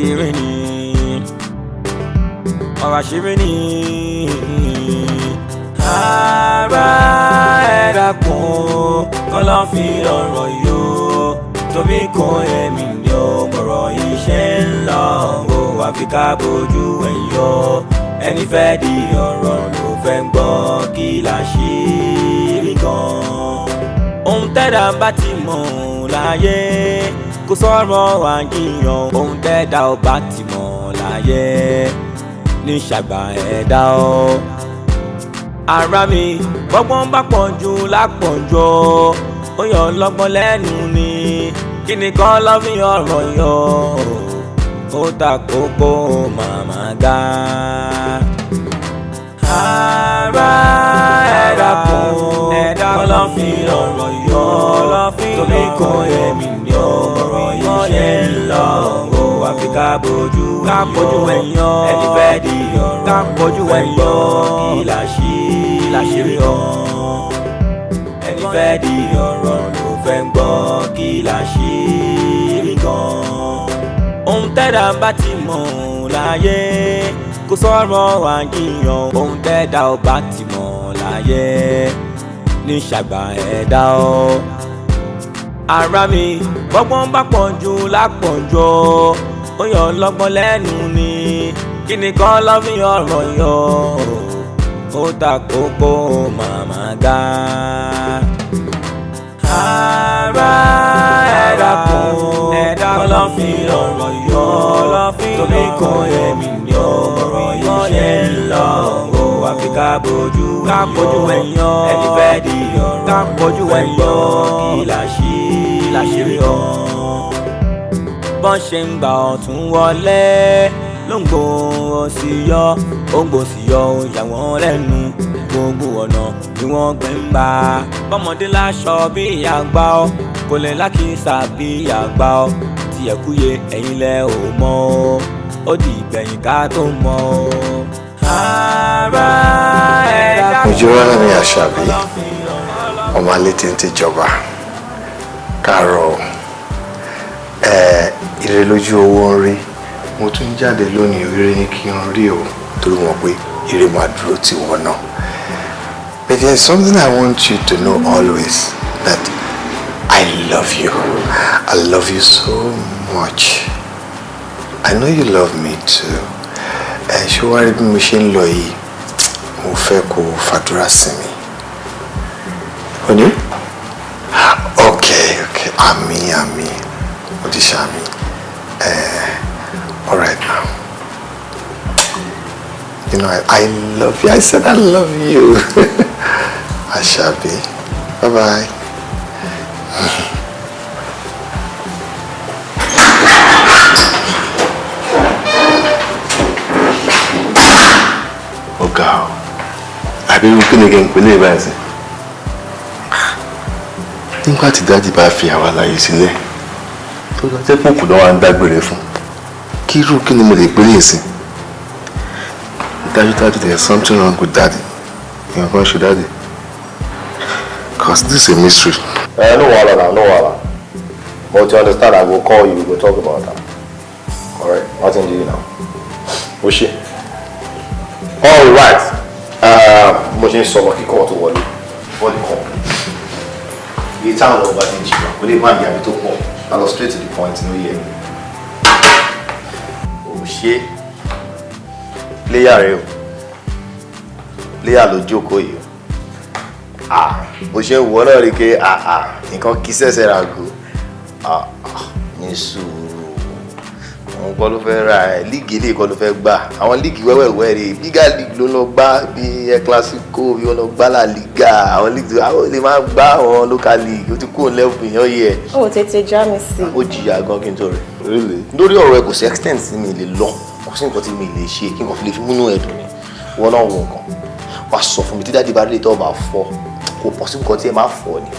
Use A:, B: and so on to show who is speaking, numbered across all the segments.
A: Àṣírí ni, ọ̀rọ̀ àṣírí ni. Ara ẹ̀dá kún kọ́lọ́ fi ọ̀rọ̀ yóò tóbi kún èmi ni ó bọ̀rọ̀ iṣẹ́ ń lọ ó, àfi ká bójú ẹ̀yọ́. Ẹni fẹ́ di ọ̀rọ̀ ló fẹ́ ń gbọ́ kí láṣírí gan. Ohun tẹ́dá bá ti mọ̀ láyé, kò sọ̀rọ̀ àjíyàn. Ohun tẹ́dá ò bá ti mọ̀ láyé ní ṣàgbà ẹ̀dá o. Ara mi, gbọ́gbọ́n bá pọ̀ jù lápọ̀jù, ó yọ lọ́gbọ́n lẹ́nu ni. Kí ni kọ́ lọ́ fi ọ̀rọ̀ yọ? Ó ta kókó màmá ga. Ara ẹ̀dá kún kọ́ fi ọ̀rọ̀ yọ tóbi kún èmi ní ọ̀rọ̀ yìí ṣe ń lọ ó, àfi ká bójú ẹ̀yọ́. Ẹni fẹ́ di ọ̀rọ̀ ká bójú ẹ̀yọ́, kí làṣírí gan. Ẹni fẹ́ di ọ̀rọ̀ ló fẹ́ ń gbọ́ kí làṣírí gan. Ohun tẹ́dá bá ti mọ̀ láyé, kò sọ̀rọ̀ àjíyàn. Ohun tẹ́dá ò bá ti mọ̀ láyé ní ṣàgbà ẹ̀dá o. Ara mi, gbọ́gbọ́n bá pọ̀ jù lápọ̀jù, ó yọ lọ́gbọ́n lẹ́nu ni. Kí ni kọ́ lọ́ fi ọ̀rọ̀ yọ? Ó ta kókó màmá ga. Ara ẹ̀dá kún kọ́ lọ́ fi ọ̀rọ̀ yọ tóbi kún èmi ní ọ̀rọ̀ yìí ṣe ń lọ ó, àfi ká bójú ẹ̀yọ́. Ẹni fẹ́ di ọ̀rọ̀ ká bójú ẹ̀yọ́, kí làṣírí gan. Bọ́n ṣe ń gbà ọ̀tún wọlé ló ń gbòó sí yọ, ó ń gbòó sí yọ, ó yà wọ́n lẹ́nu. Gbogbo ọ̀nà ni wọ́n gbé ń bá bọ́mọdé láṣọ bí àgbà ọ, kò lè lákìsà bí àgbà ọ tiẹ̀ kúye. Ẹ̀yin lẹ ò mọ̀ ọ́, ó di ìgbẹ̀yìn ká tó mọ̀ ọ́. Ara ẹ̀dá
B: Mojúrọ́lá Àṣàbí, ọmọ alẹ́ tí ń tìjọba káàárọ̀. Ẹ ire lójú owó ń rí. Mo tún jáde lónìí, ire ní kí n rí o, torí wọn pé ire máa dúró tì wọ́n náà. But there is something I want you to know always, that I love you. I love you so much. I know you love me too. Ẹ ṣé wàá rí bí mo ṣe ń lọ yìí, mo fẹ́ kó o fàdúrà sí mi. Oní? Okay. Àmín, àmín. Mo ti ṣàmín. All right now. You know, I love you. I said I love you. Àṣàbí. Bye-bye.
C: Ọ̀gá o, àbí irú kí ni kí n pè ní ìbáyìí sí nígbà tí daddy bá fi àwa láyé sílẹ̀, tó lọ jẹ́ pòkù lọ́wọ́ à ń dágbére fún, kí irú kí ni mo lè pè ní ìsìn? Dájúdájú, there is something wrong with daddy. Èèyàn kan ṣe daddy, 'cause this is a mystery.
D: No wahala now, no wahala. But you understand, I will call you, we go talk about that. Alright, nothing do you now. Oṣé. All right. Mo ṣe ń sọ ọmọ kíkọ́ tó wọlé before the call. Iye táwọn ọba ti jìnnà, kò lè má yàrá tó pọ̀. I go straight to the point, no yẹ. Oṣé. Player rẹ o. Player ló jókòó yìí o. Ah, bó ṣe ń wọ náà rí i pé ah ah, nǹkan kì í ṣẹ̀ṣẹ̀ ra go. Ah ah, ní sùúrù, òun kọ́ ló fẹ́ ra ẹ̀. League ilé kọ́ ló fẹ́ gbà. Àwọn league wẹ́wẹ́wẹ́ rè, bigger league ló lọ gbá, bí El Clasico, bí wọ́n lọ gbá La Liga. Àwọn league àwọn lè máa gbá àwọn local league, ó ti kúrò level yẹn yẹ.
E: Ó tètè já mi sí.
D: Ó jìyà gan kí n tó rẹ̀.
C: Really?
D: Lórí ọ̀rọ̀ ẹ, kò sí extent tí mi lè lọ, kò sí nǹkan tí mi lè ṣe kí n kàn fi lè fi múnú ẹ̀ dùn ni. Wọ́n náà wọ nǹkan wàá sọ fún mi tí daddy bá rí tó bá fọ́, kò pọ̀ sí nǹkan tí ẹ máa fọ́ ni.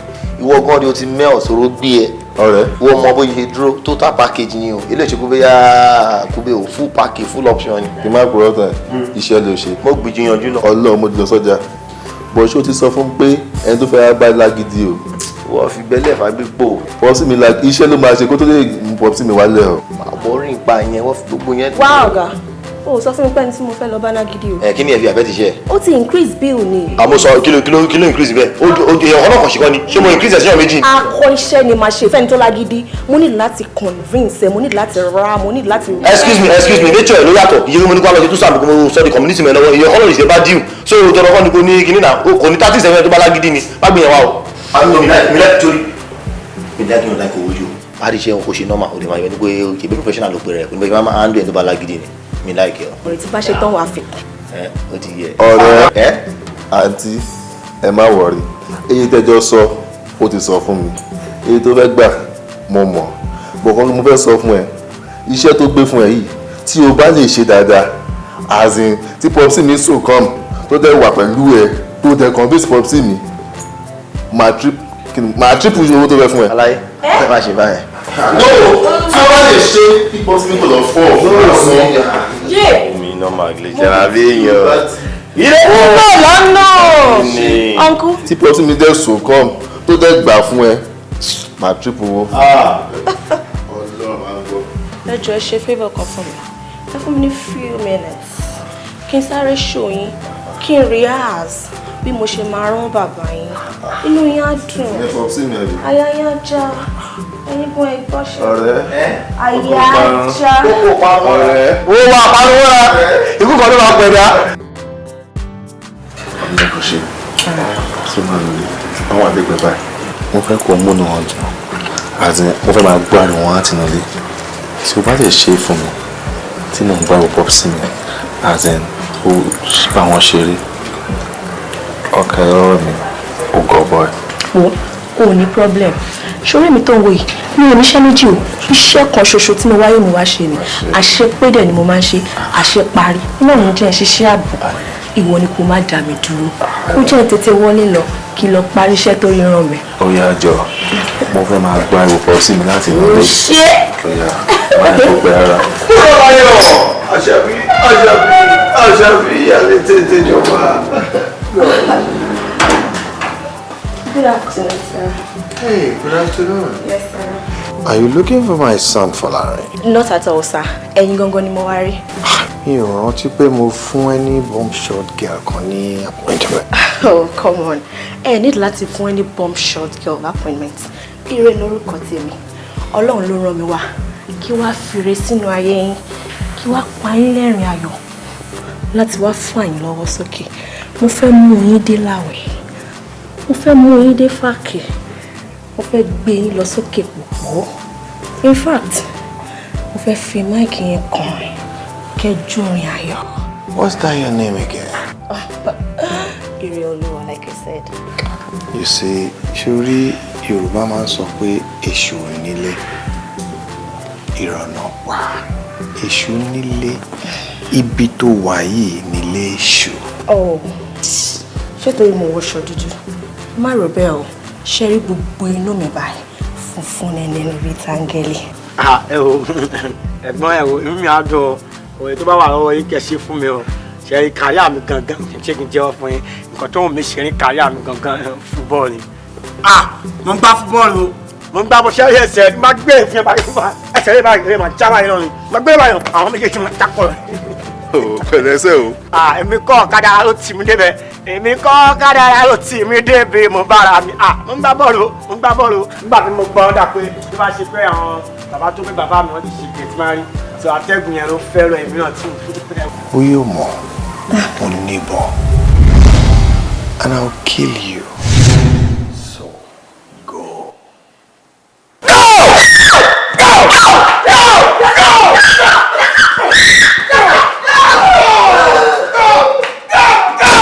D: Ìwọ gan ni o ti mẹ́ ọ̀sọ̀rọ̀ gbé ẹ.
C: Ọ̀rẹ́.
D: Wọ́n mọ bó ṣe dúró, total package ni o. Ilé ìṣègùn bóyá kúbẹ́ o, full package, full option ni.
C: Kí n má purọ́ tán, iṣẹ́ ló ṣe.
D: Mo gbìyànjú náà.
C: Ọlọ́run, mo ti lọ sọ́jà bọ̀. Ṣé o ti sọ fún pé ẹni tó fẹ́ bá lágídí o?
D: Wọ́n fi gbẹ́lẹ̀ fàgbégbò.
C: Popsi mi like iṣẹ́ ló máa ṣe kó tó lè mú popsi mi wálẹ̀ o.
D: Àbọ̀ rìn pa yẹn, wọ́n fi gbogbo yẹn.
E: Wá ọ̀gá, o sọ fún mi pé ẹni tí mo fẹ́ lọ bá nágídí o.
D: Ẹ kí ni ẹ fi àbẹ́ ti ṣe?
E: Ó ti increase bill ni.
D: Àmọ́ sọ kí ló increase bẹ́ẹ̀? Ó èèyàn kan náà kàn ṣe kọ́ ni. Ṣé mo increase ẹ̀sìn méjì?
E: Akọ iṣẹ́ ni màá ṣe fẹ́ni tó lágídí. Mo ní láti convince ẹ, mo ní láti ra, mo ní láti.
D: Excuse me, excuse me, nature ẹ̀ ló yàtọ̀. Iye mo ní kó wá lọ sí túnṣà àbùkù mo sọ di community mi lọ́wọ́. Iye ọkọ lè ṣe bá deal. So tọrọ kọ́ ni kò ní kinní náà. Kò ní 37 tó bá lágídí ni. Má gbìyànjú wa o. Àmì mi láì mi láì torí. Mi láì kí n láì kó ojú. Parí iṣẹ́ wọn kò ṣe normal. O lè máa yọ ní pé okay, bí professional ló pe rẹ̀. Kò ní bẹ́ẹ̀ máa handle ẹ̀ tó bá lágídí ni. Mi láì kẹ́ ọ.
E: Ọ̀rẹ́ tí bá ṣe tán wàá fi.
D: Ẹ ó ti yẹ.
C: Ọ̀rẹ́.
D: Ẹ.
C: Àǹtí, ẹ má worry, èyí tẹ́jọ́ sọ ó ti sọ fún mi, èyí tó fẹ́ gbà mo mọ̀ bọ̀kan. Mo fẹ́ sọ fún ẹ, iṣẹ́ tó gbé fún ẹ yìí, tí o bá lè ṣe dáadáa, as in tí popsi mi so come tó dẹ̀ wà pẹ̀lú ẹ, tó dẹ̀ convince popsi mi, máa triple owó tó fẹ́ fún ẹ.
D: Aláyé, ẹ má ṣe báyẹn.
C: No, tí o bá lè ṣe kí popsi mi kò lọ fọ́ ọ̀.
D: Omi normal lè jẹ́ àbí èèyàn.
E: Ilé púpọ̀ lọ́nà. Uncle.
C: Tí popsi mi dẹ̀ so come tó dẹ̀ gbà fún ẹ, máa triple owó. Ọlọ́run máa ń gbọ́.
E: Ẹ jọ̀ọ́, ẹ ṣe favour kan fún mi. Ẹ fún mi ní few minutes. Kí n sáré show yín, kí n rehearse bí mo ṣe máa rán bàbá yín. Inú yín á dùn.
C: Ẹ popsi mi àbí.
E: Àyà yín á já. Ẹyin gan ẹ gbọ́ ṣe.
C: Ọ̀rẹ́.
E: Àyà á já.
C: Ọ̀rẹ́.
D: Ó wà pariwo ra ikú kan ló máa pẹ̀lú.
C: Ọ̀rẹ́, kò ṣe kí máa lè àwọn àdégbè báyìí. Mo fẹ́ kó múnú wọn dùn àti mo fẹ́ máa gbọ́ àrùn wọn láti nílé. Tí o bá lè ṣe é fún mi, tí mò ń gbọ́ popsi mi, as in ó bá wọn ṣeré, ọkàn lọ́rọ̀ mi ò gọ̀ bọ́ ẹ.
E: Wo, o ò ní problem. Ṣorí mi tó ń wo yìí, mi ò níṣẹ́ méjì o. Iṣẹ́ kan ṣoṣo tí mo wáyé mo wá ṣe ni. Àṣepé dẹ̀ ni mo máa ń ṣe, àṣeparí. Iná mi jẹ́ ṣiṣẹ́ ààbò. Ìwọ ni kò má dà mí dúró. Ó jẹ́ tètè wọlé lọ kí n lọ parí iṣẹ́ tó ríran mi.
C: Ó yá, jọ, mo fẹ́ máa gbọ́ àrùn popsi mi láti nílé.
E: Ṣé?
C: Ó yá, máa kó pẹ́ rárá.
B: Àṣàbí, Àṣàbí, Àṣàbí, ìyáálé tètè jọba.
E: Good afternoon, sir.
B: Hey, good afternoon.
E: Yes, sir.
B: Are you looking for my son, Folarin?
E: Not at all, sir. Ẹ̀yin gangan ni mo wá rí.
B: Mi ò rántí pé mo fún ẹ ní bomb shot girl kan ní appointment.
E: Oh, come on. Ẹ need láti fún any bomb shot girl appointment. Ire lórúkọ tèmi. Ọlọ́run ló rán mi wá. Kí wá fìrè sínú ayé yín. Kí wá pa yín lẹ́rìn ayọ̀. Láti wá fún àyín lọ́wọ́ sókè. Mo fẹ́ mú yín dé láwẹ̀. Mo fẹ́ mú yín dé fàkè. Mo fẹ́ gbé yín lọ sókè pòpọ̀. In fact, mo fẹ́ fi mic yẹn kọrin. Kẹjú orin ayọ̀.
B: What's that your name again?
E: Ire Olúwa, like I said.
B: You see, ṣorí Yorùbá máa ń sọ pé èṣù ò nílé, ìrọ̀nà pa. Èṣù nílé, ibi tó wà yìí nílé èṣù.
E: Oh, ṣé torí mo wọṣọ dúdú? Má rò bẹ́ẹ̀ o, ṣe rí gbogbo inú mi báyìí, funfun nẹ́nẹ́ níbi táńgẹ́lì.
F: Ẹ wo ẹ̀gbọ́n, ẹ wo, inú mi á dùn ọ. Òye tó bá wà lọ́wọ́ yín kẹ́ ṣe fún mi o. Ṣe rí career mi gangan, ṣé kí n jẹ́wọ́ fún yín nǹkan tó ń mi ṣe ní career mi gangan? Football ni. Mo ń gbá football o, mo ń gbá bó ṣe ẹsẹ̀ má gbé fún yẹn báyìí, ẹsẹ̀ yẹn báyìí máa já báyìí náà ni má gbé báyìí, àwọn méjèèjì máa jápọ̀.
C: Pẹ̀lẹ́sẹ̀ o.
F: Èmi kọ́, kádàrá ló tì mí débẹ̀. Èmi kọ́, kádàrá ló tì mí débi mo bára mi. Mo ń gbá bọ́ọ̀lù, mo ń gbá bọ́ọ̀lù. Nígbà tí mo gbọ́ ọ́dà pé tí bá ṣe pé àwọn bàbá tó pé bàbá mi wọ́n ti ṣe gate máa rí so atẹ́gùn yẹn ló fẹ́ lọ, èmi náà tù.
B: Ó yóò mọ̀, mo níbọn and I'll kill you. So go.
F: Go! Go! Go! Go! Go! Go!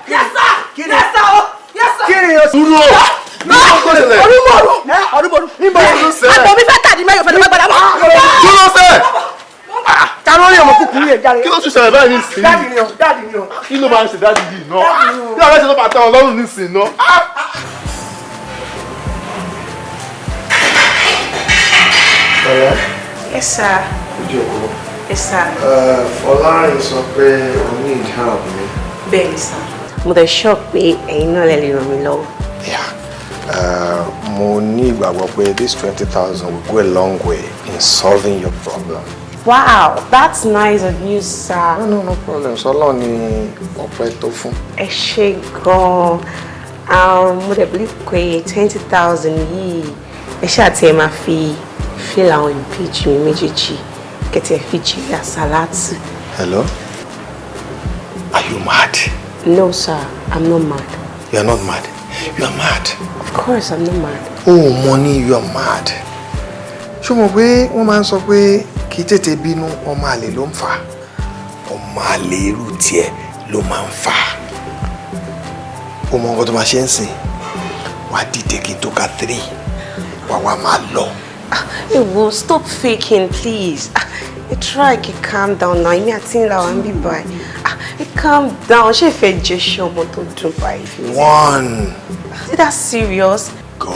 E: Yes, sir! Yes, sir! Yes, sir!
F: Kí ni o?
C: Dúró!
E: Ọdúnmọ̀rún!
F: Ọdúnmọ̀rún! Níbo ló
C: ṣẹlẹ̀?
E: Àgbọ̀ mi fẹ́ tàdí mẹ́yọ̀ fẹ́ lọ́gbàdà bọ̀.
C: Dúró sẹ́!
F: Ta ló rí ọmọ kúkúrú yẹn jáde?
C: Kí ló tún ṣẹlẹ̀ báyìí nísìnyí?
F: Daddy ni o, daddy ni o.
C: Kí ló máa ń ṣe daddy yìí náà? Kí ló máa ń ṣe tó máa tẹ́ wọn lọ́rùn nísìnyí náà?
B: Ọ̀rẹ́.
E: Yes, sir.
B: Ojú.
E: Yes, sir.
B: Fọlárin sọ pé o need help mi.
E: Bẹ́ẹ̀ni, sir. Mo dẹ̀ sure pé ẹ̀yin náà lè ràn mí lọ́wọ́.
B: Yeah. Mo ní ìgbàgbọ́ pé this 20,000 will go a long way in solving your problem.
E: Wow, that's nice of you, sir.
B: No, no, no problem. Sọlọ́ ni ọpẹ́ tó fún.
E: Ẹ ṣé gan-an. Mo dẹ̀ believe pé 20,000 yìí, ẹ ṣáà tí ẹ máa fi fill àwọn ìbejì mi méjèèjì, kẹ̀tẹ̀ fi jèrè àsálàtù.
B: Hello? Are you mad?
E: No, sir, I'm not mad.
B: You are not mad. You are mad.
E: Of course, I'm not mad.
B: Oh, money, you are mad. Ṣé o mọ̀ pé wọ́n máa ń sọ pé kí tètè bínú, ọmọ àlè ló ń fà á? Ọmọ àlè irú tiẹ̀ ló máa ń fà á. O mọ nǹkan tó máa ṣe ń sìn. Wàá dìde kí n tó ka three. Wàá wá máa lọ.
E: Ewo, stop faking, please. Ah, you try to calm down now. Èmi àti ńlá wa ń bí báyìí. Ah, you calm down. Ṣé ìfẹ́ jẹ́ ṣé ọmọ tó dùn báyìí?
B: One.
E: Is that serious?
B: Go.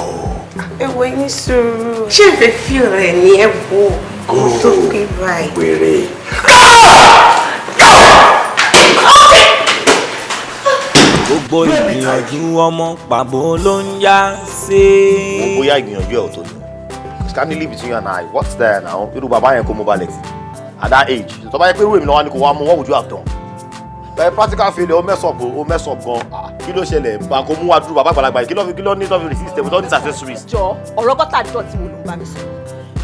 E: Ewo, ní sùúrù. Ṣé ìfẹ́ feel ẹ̀ ní ẹ wo?
B: Go.
E: Tó pé báyìí.
B: Wèrè.
A: Gbogbo ìgbìyànjú ọmọ pàbó ló ń yá sí.
D: Mo bóyá ìgbìyànjú ẹ̀ ò tó ni. Candidly, between you and I, what's there now? Irú bàbá yẹn kó mo balẹ̀ sí. At that age, tó bá yẹ pé irú èmi náà wá ní kó wá mú, what would you have done? By practical failure, ó mess up o, ó mess up gan. Ah, kí ló ṣẹlẹ̀? Bá kó mú wa dúró bàbá àgbàlagbà yìí, kí ló ní tó fi resist ẹ̀, tó ní accessories?
G: Jọ, ọ̀rọ̀ gọ́tà dọ̀tí wo ló ń bá mi sọ?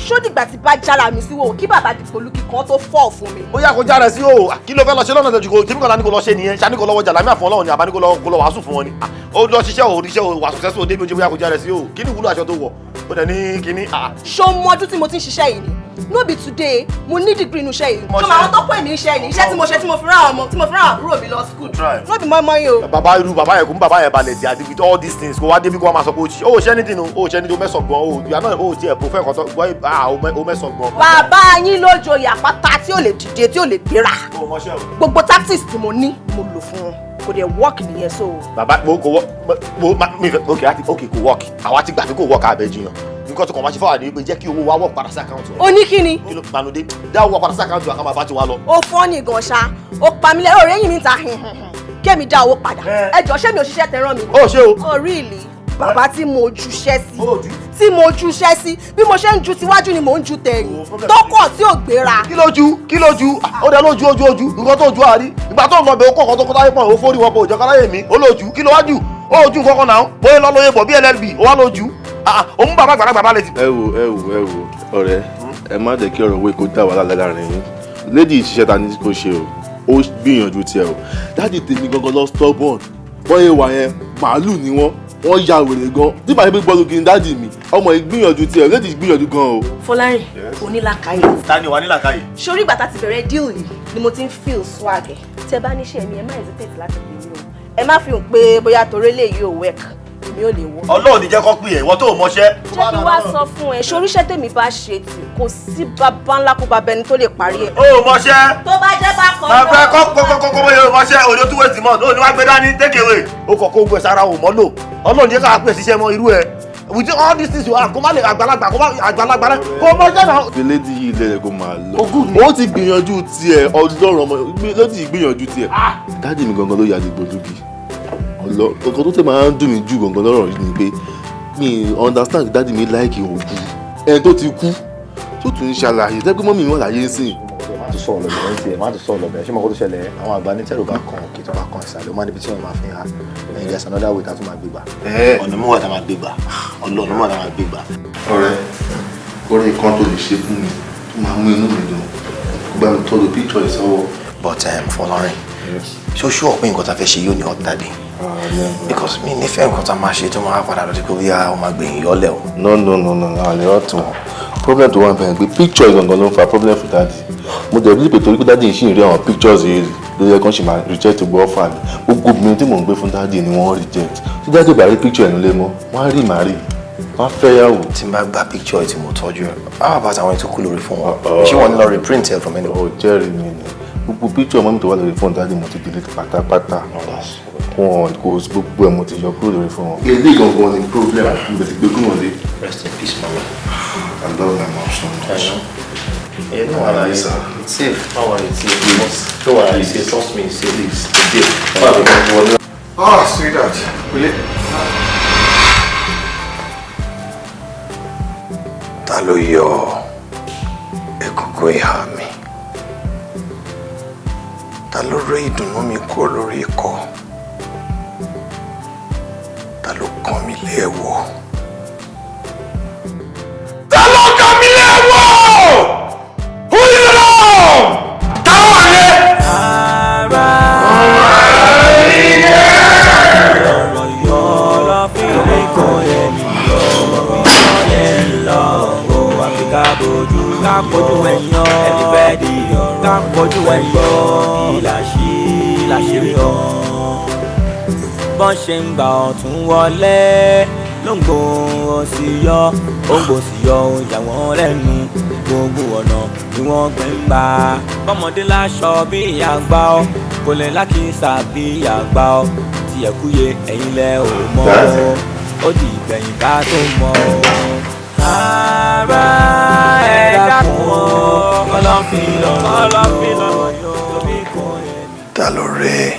G: Ṣó dìgbà tí bá jára mi sí wò kí bàbá Dìgbòlugi kan tó fọ́ fún mi?
D: Ó yá, kó jára sí o, kí ló fẹ́ lọ ṣe lọ́nà tó ju kó tèmi kan lá ní kó lọ ṣe nìyẹn? Ṣá ní kó lọ́wọ́ jàlámíà fún Ọlọ́run ni, àbá ní kó lọ wàásù fún wọn ni? Ah, ó lọ ṣiṣẹ́, ò ríṣẹ́, ò wà successful débi oúnjẹ, bóyá kó jára sí o. Kí ni ìwúlò aṣọ tó wọ̀? Ó dẹ̀ ní kíní. Ah.
G: Ṣó mọ ọdún tí mo ti ń ṣiṣẹ́ yìí ni? No be today. Mo ní degree inú iṣẹ́ yìí. Ṣó máa wọn tó pè mí iṣẹ́ ni? Iṣẹ́ tí mo ṣe tí mo fi rán àwọn ọmọ, tí mo fi rán àwọn àbúrò mi lọ school.
D: Try.
G: No be mọ́mọ́ yín o.
D: Bàbá, irú bàbá yẹn, kò mú bàbá yẹn balẹ̀ di àti with all these things, kò wá débi kó wá máa sọ pé ó ṣe, ó ṣe anything o, ó ṣe anything, ó mess up gan o. You are not, ó tiẹ̀ kò fẹ́ kọ́ tó gbọ́. Ah, ó mess up gan.
G: Bàbá yín ló joyè àpáta tí ò lè dìde, tí ò lè gbéra.
D: Ó mọṣẹ́ o.
G: Gbogbo tactics tí mo ní, mo lò fún wọn, kò dẹ̀ work nìyẹn so.
D: Bàbá mo kò wọ mo ma mi fẹ́, ok, àti ok, kò work, àwa ti gbà pé kò work, àbẹ̀ jiyàn. Nǹkan tó kàn máa ṣe fáwọn àdéhùn pé jẹ́ kí owó wa wọ̀ padà sí account ẹ̀.
G: O ní kí ni?
D: Kí ló gbanudé? Dá owó wa padà sí account wa, ká máa bá ti wa lọ.
G: O fọ́ ní gan ṣá, o pa mí lẹ́rọ ọ̀rẹ́ yìí mi ta hin hin hin. Kémi dá owó padà? Ẹ jọ, ṣé mi ò ṣiṣẹ́ tẹ̀ràn mi?
D: Ó ṣe o.
G: Oh really? Bàbá tí mo juṣẹ́ sí, tí mo juṣẹ́ sí, bí mo ṣe ń ju tiwájú ni mò ń ju tẹ̀yìn, tó kọ̀ tí ò gbéra.
D: Kí lójú? Kí lójú? Ó dẹ lójú ojú ojú nǹkan tó ju àárí ìgbà tó ń lọ bẹ, ó kọ̀ ọ̀kan tó kọ́ táyé pọ̀, ó forí wọn pọ̀, òjò káláyé mi ó lójú. Kí ló wájú? Ó ojú nǹkan kan náà, bóyá lọ́ lóye bọ̀ bí LLB, ó wá lójú òun bàbá àgbàlagbà bá lè ti.
C: Ẹ wo, ẹ wo, ẹ wo, ọ̀rẹ́, ẹ má jẹ́ kí ọ̀rọ̀ owó kó dá wàhálà láàrin yín. Lady ìṣiṣẹ́ ta ní kò ṣe o, ó gbìyànjú tiẹ̀ o. Daddy tèmi gangan lọ stubborn. Wọ́n yẹ wà yẹn, màálù ni wọ́n, wọ́n ya wèrè gan tí bàbá mi gbọ́dọ̀ kí n. Daddy mi, ọmọ yìí gbìyànjú tiẹ̀, lady gbìyànjú gan o.
G: Fọlárìn, onílàkàyè.
D: Ta ni wà nílàkàyè?
G: Sórí ìgbà tá ti bẹ̀rẹ̀ deal yìí ni mo ti ń feel swag ẹ̀. Tẹ bá níṣẹ́ mi, ẹ má hesitate láti pè mí o. Ẹ má fi hàn pé bóyá torí eléyìí ò work, èmi ò lè wọ.
D: Ọlọ́run ní jẹ́ kó pè é, ìwọ tó o mọṣẹ́.
G: Jẹ́ kí wá sọ fún ẹ, soríṣẹ́ tèmi bá ṣe tì, kò sí bàbá ńlá kó bàbá ẹni tó lè parí ẹ̀.
D: Ó mọṣẹ́.
G: Tó bá jẹ́ bá kan.
D: Máa fẹ́ kọ́ kọ́ kọ́ kọ́ bóyá o mọṣẹ́ òde tó waste mọ́ òní wá gbé dání take away. Ó kọ̀ kó gbé sára ò mọ́ lò. Ọlọ́run jẹ́ ká pè síṣẹ́ mọ́ irú ẹ̀. With all these things you are, kó má lè àgbàlagbà, kó má àgbàlagbà rẹ kó mọṣẹ́ náà.
C: Fi lady yìí lẹ́yìn, kó máa lọ. Ó ti gbìyànjú tiẹ̀. Ọlọ́run ọmọ, lady yìí gbìyànjú tiẹ̀. Daddy mi gangan ló ya dìgbòlugi. Ọkọ tó tẹ̀ máa ń dùn mí jù gangan lọ́rọ̀ yìí ni pé mi understand, daddy mi like òkú ẹni tó ti kú tó tún ń ṣàlàyé tẹ́gbẹ́ mọ́mì mi wà láyé ń sìn.
D: Má tún sọ̀rọ̀ lọ́bẹ̀ ẹ̀ ń tiẹ̀, má tún sọ̀rọ̀ lọ́bẹ̀. Ṣé mo kó tó ṣẹlẹ̀? Àwọn àgbà ní tẹ́rù bá kan òkè, tó bá kan ìsàlẹ̀, ó máa níbi tí wọ́n máa fi hàn ẹ̀. There's another way tá a tún máa gbé gbà. Ọ̀nà mú wà tá a máa gbé gbà, ọ̀nà mú wà tá a máa gbé gbà.
C: Ọ̀rẹ́, orí kan tó lè ṣe fún mi tó máa mú inú mi dùn, kó bá mi tọ́jú picture ìsọwọ́.
D: But Fọlọ́rin, ṣé o ṣúọ̀ pé nǹkan tá a fẹ́ ṣe yóò ní ọ̀tá dé? Because mi nífẹ̀ẹ́ nǹkan tá a máa ṣe tó máa padà lọ sí pé bóyá ó máa gbẹ̀yìn yọ́lẹ̀ o.
C: No, no, no, no, no, àlè ọ̀tún wọn. Problem tó wà bẹ́ẹ̀ pé picture gangan ló ń fa problem fún daddy. Mo dẹ̀ bí pé torí pé daddy ṣì ń rí àwọn pictures yìí ló yẹ kán ṣì máa reject gbọ́ offer mi. Gbogbo obìnrin tí mò ń gbé fún daddy ni wọ́n reject. Tí daddy bá rí picture ẹ̀ nílé mọ́, wọ́n á rí màrí, wọ́n á fẹ́ yàwó.
D: Tí n bá gba picture tí mo tọ́jú ẹ̀, how about àwọn ètò kú lórí fún wọn? Ṣé wọ́n ní lọ reprint ẹ̀ from anywhere?
C: Ó jẹ́rìí mi ni, gbogbo picture mọ́mí tó wà lórí fóònù daddy, mo ti delete pátápátá. Wọn kò, gbogbo ẹ̀ mo ti yọ kúrò lórí fóònù wọn. Ilé gangan ni problem mo ti gbé kúrò lé.
D: Rest in peace, mama.
C: I love my mom so much.
D: Yeah, no, worry, it's safe. Don't worry, it's safe. Don't worry, it's safe. Trust me, it's safe. It's safe.
B: Ah, sweetheart, will it? Ló yọ egungun ìhà mi? Ta ló rẹ́ ìdùnnú mi kúrò lórí ikọ̀? Ta ló kàn mí léèwọ̀? Ta ló kàn mí léèwọ̀? Who is it all? Ta ló wà ní?
A: Kápọ̀jù ẹ̀yàn ẹni fẹ́ di ọ̀rọ̀ kápọ̀jù ẹ̀yàn ìlàṣírí hàn. Bọ́n ṣe ń gbà ọ̀tún wọlé ló ń gbòòrò sí yọ, ó ń gbòòrò sí yọ, ó yà wọ́n lẹ́nu. Gbogbo ọ̀nà ni wọ́n gbé ń gbà. Bọ́mọdé láṣọ bí àgbà ọ́, kò lè lákìsà bí àgbà ọ́. Tiẹ̀ kúye ẹ̀yin lẹ ò mọ̀ ọ́, ó di ìgbẹ̀yìn ká tó mọ̀ ọ́. Ara ẹ̀ dákun ọ́, ọlọ́fin lọ́rọ̀ yọ.
B: Ta ló rẹ́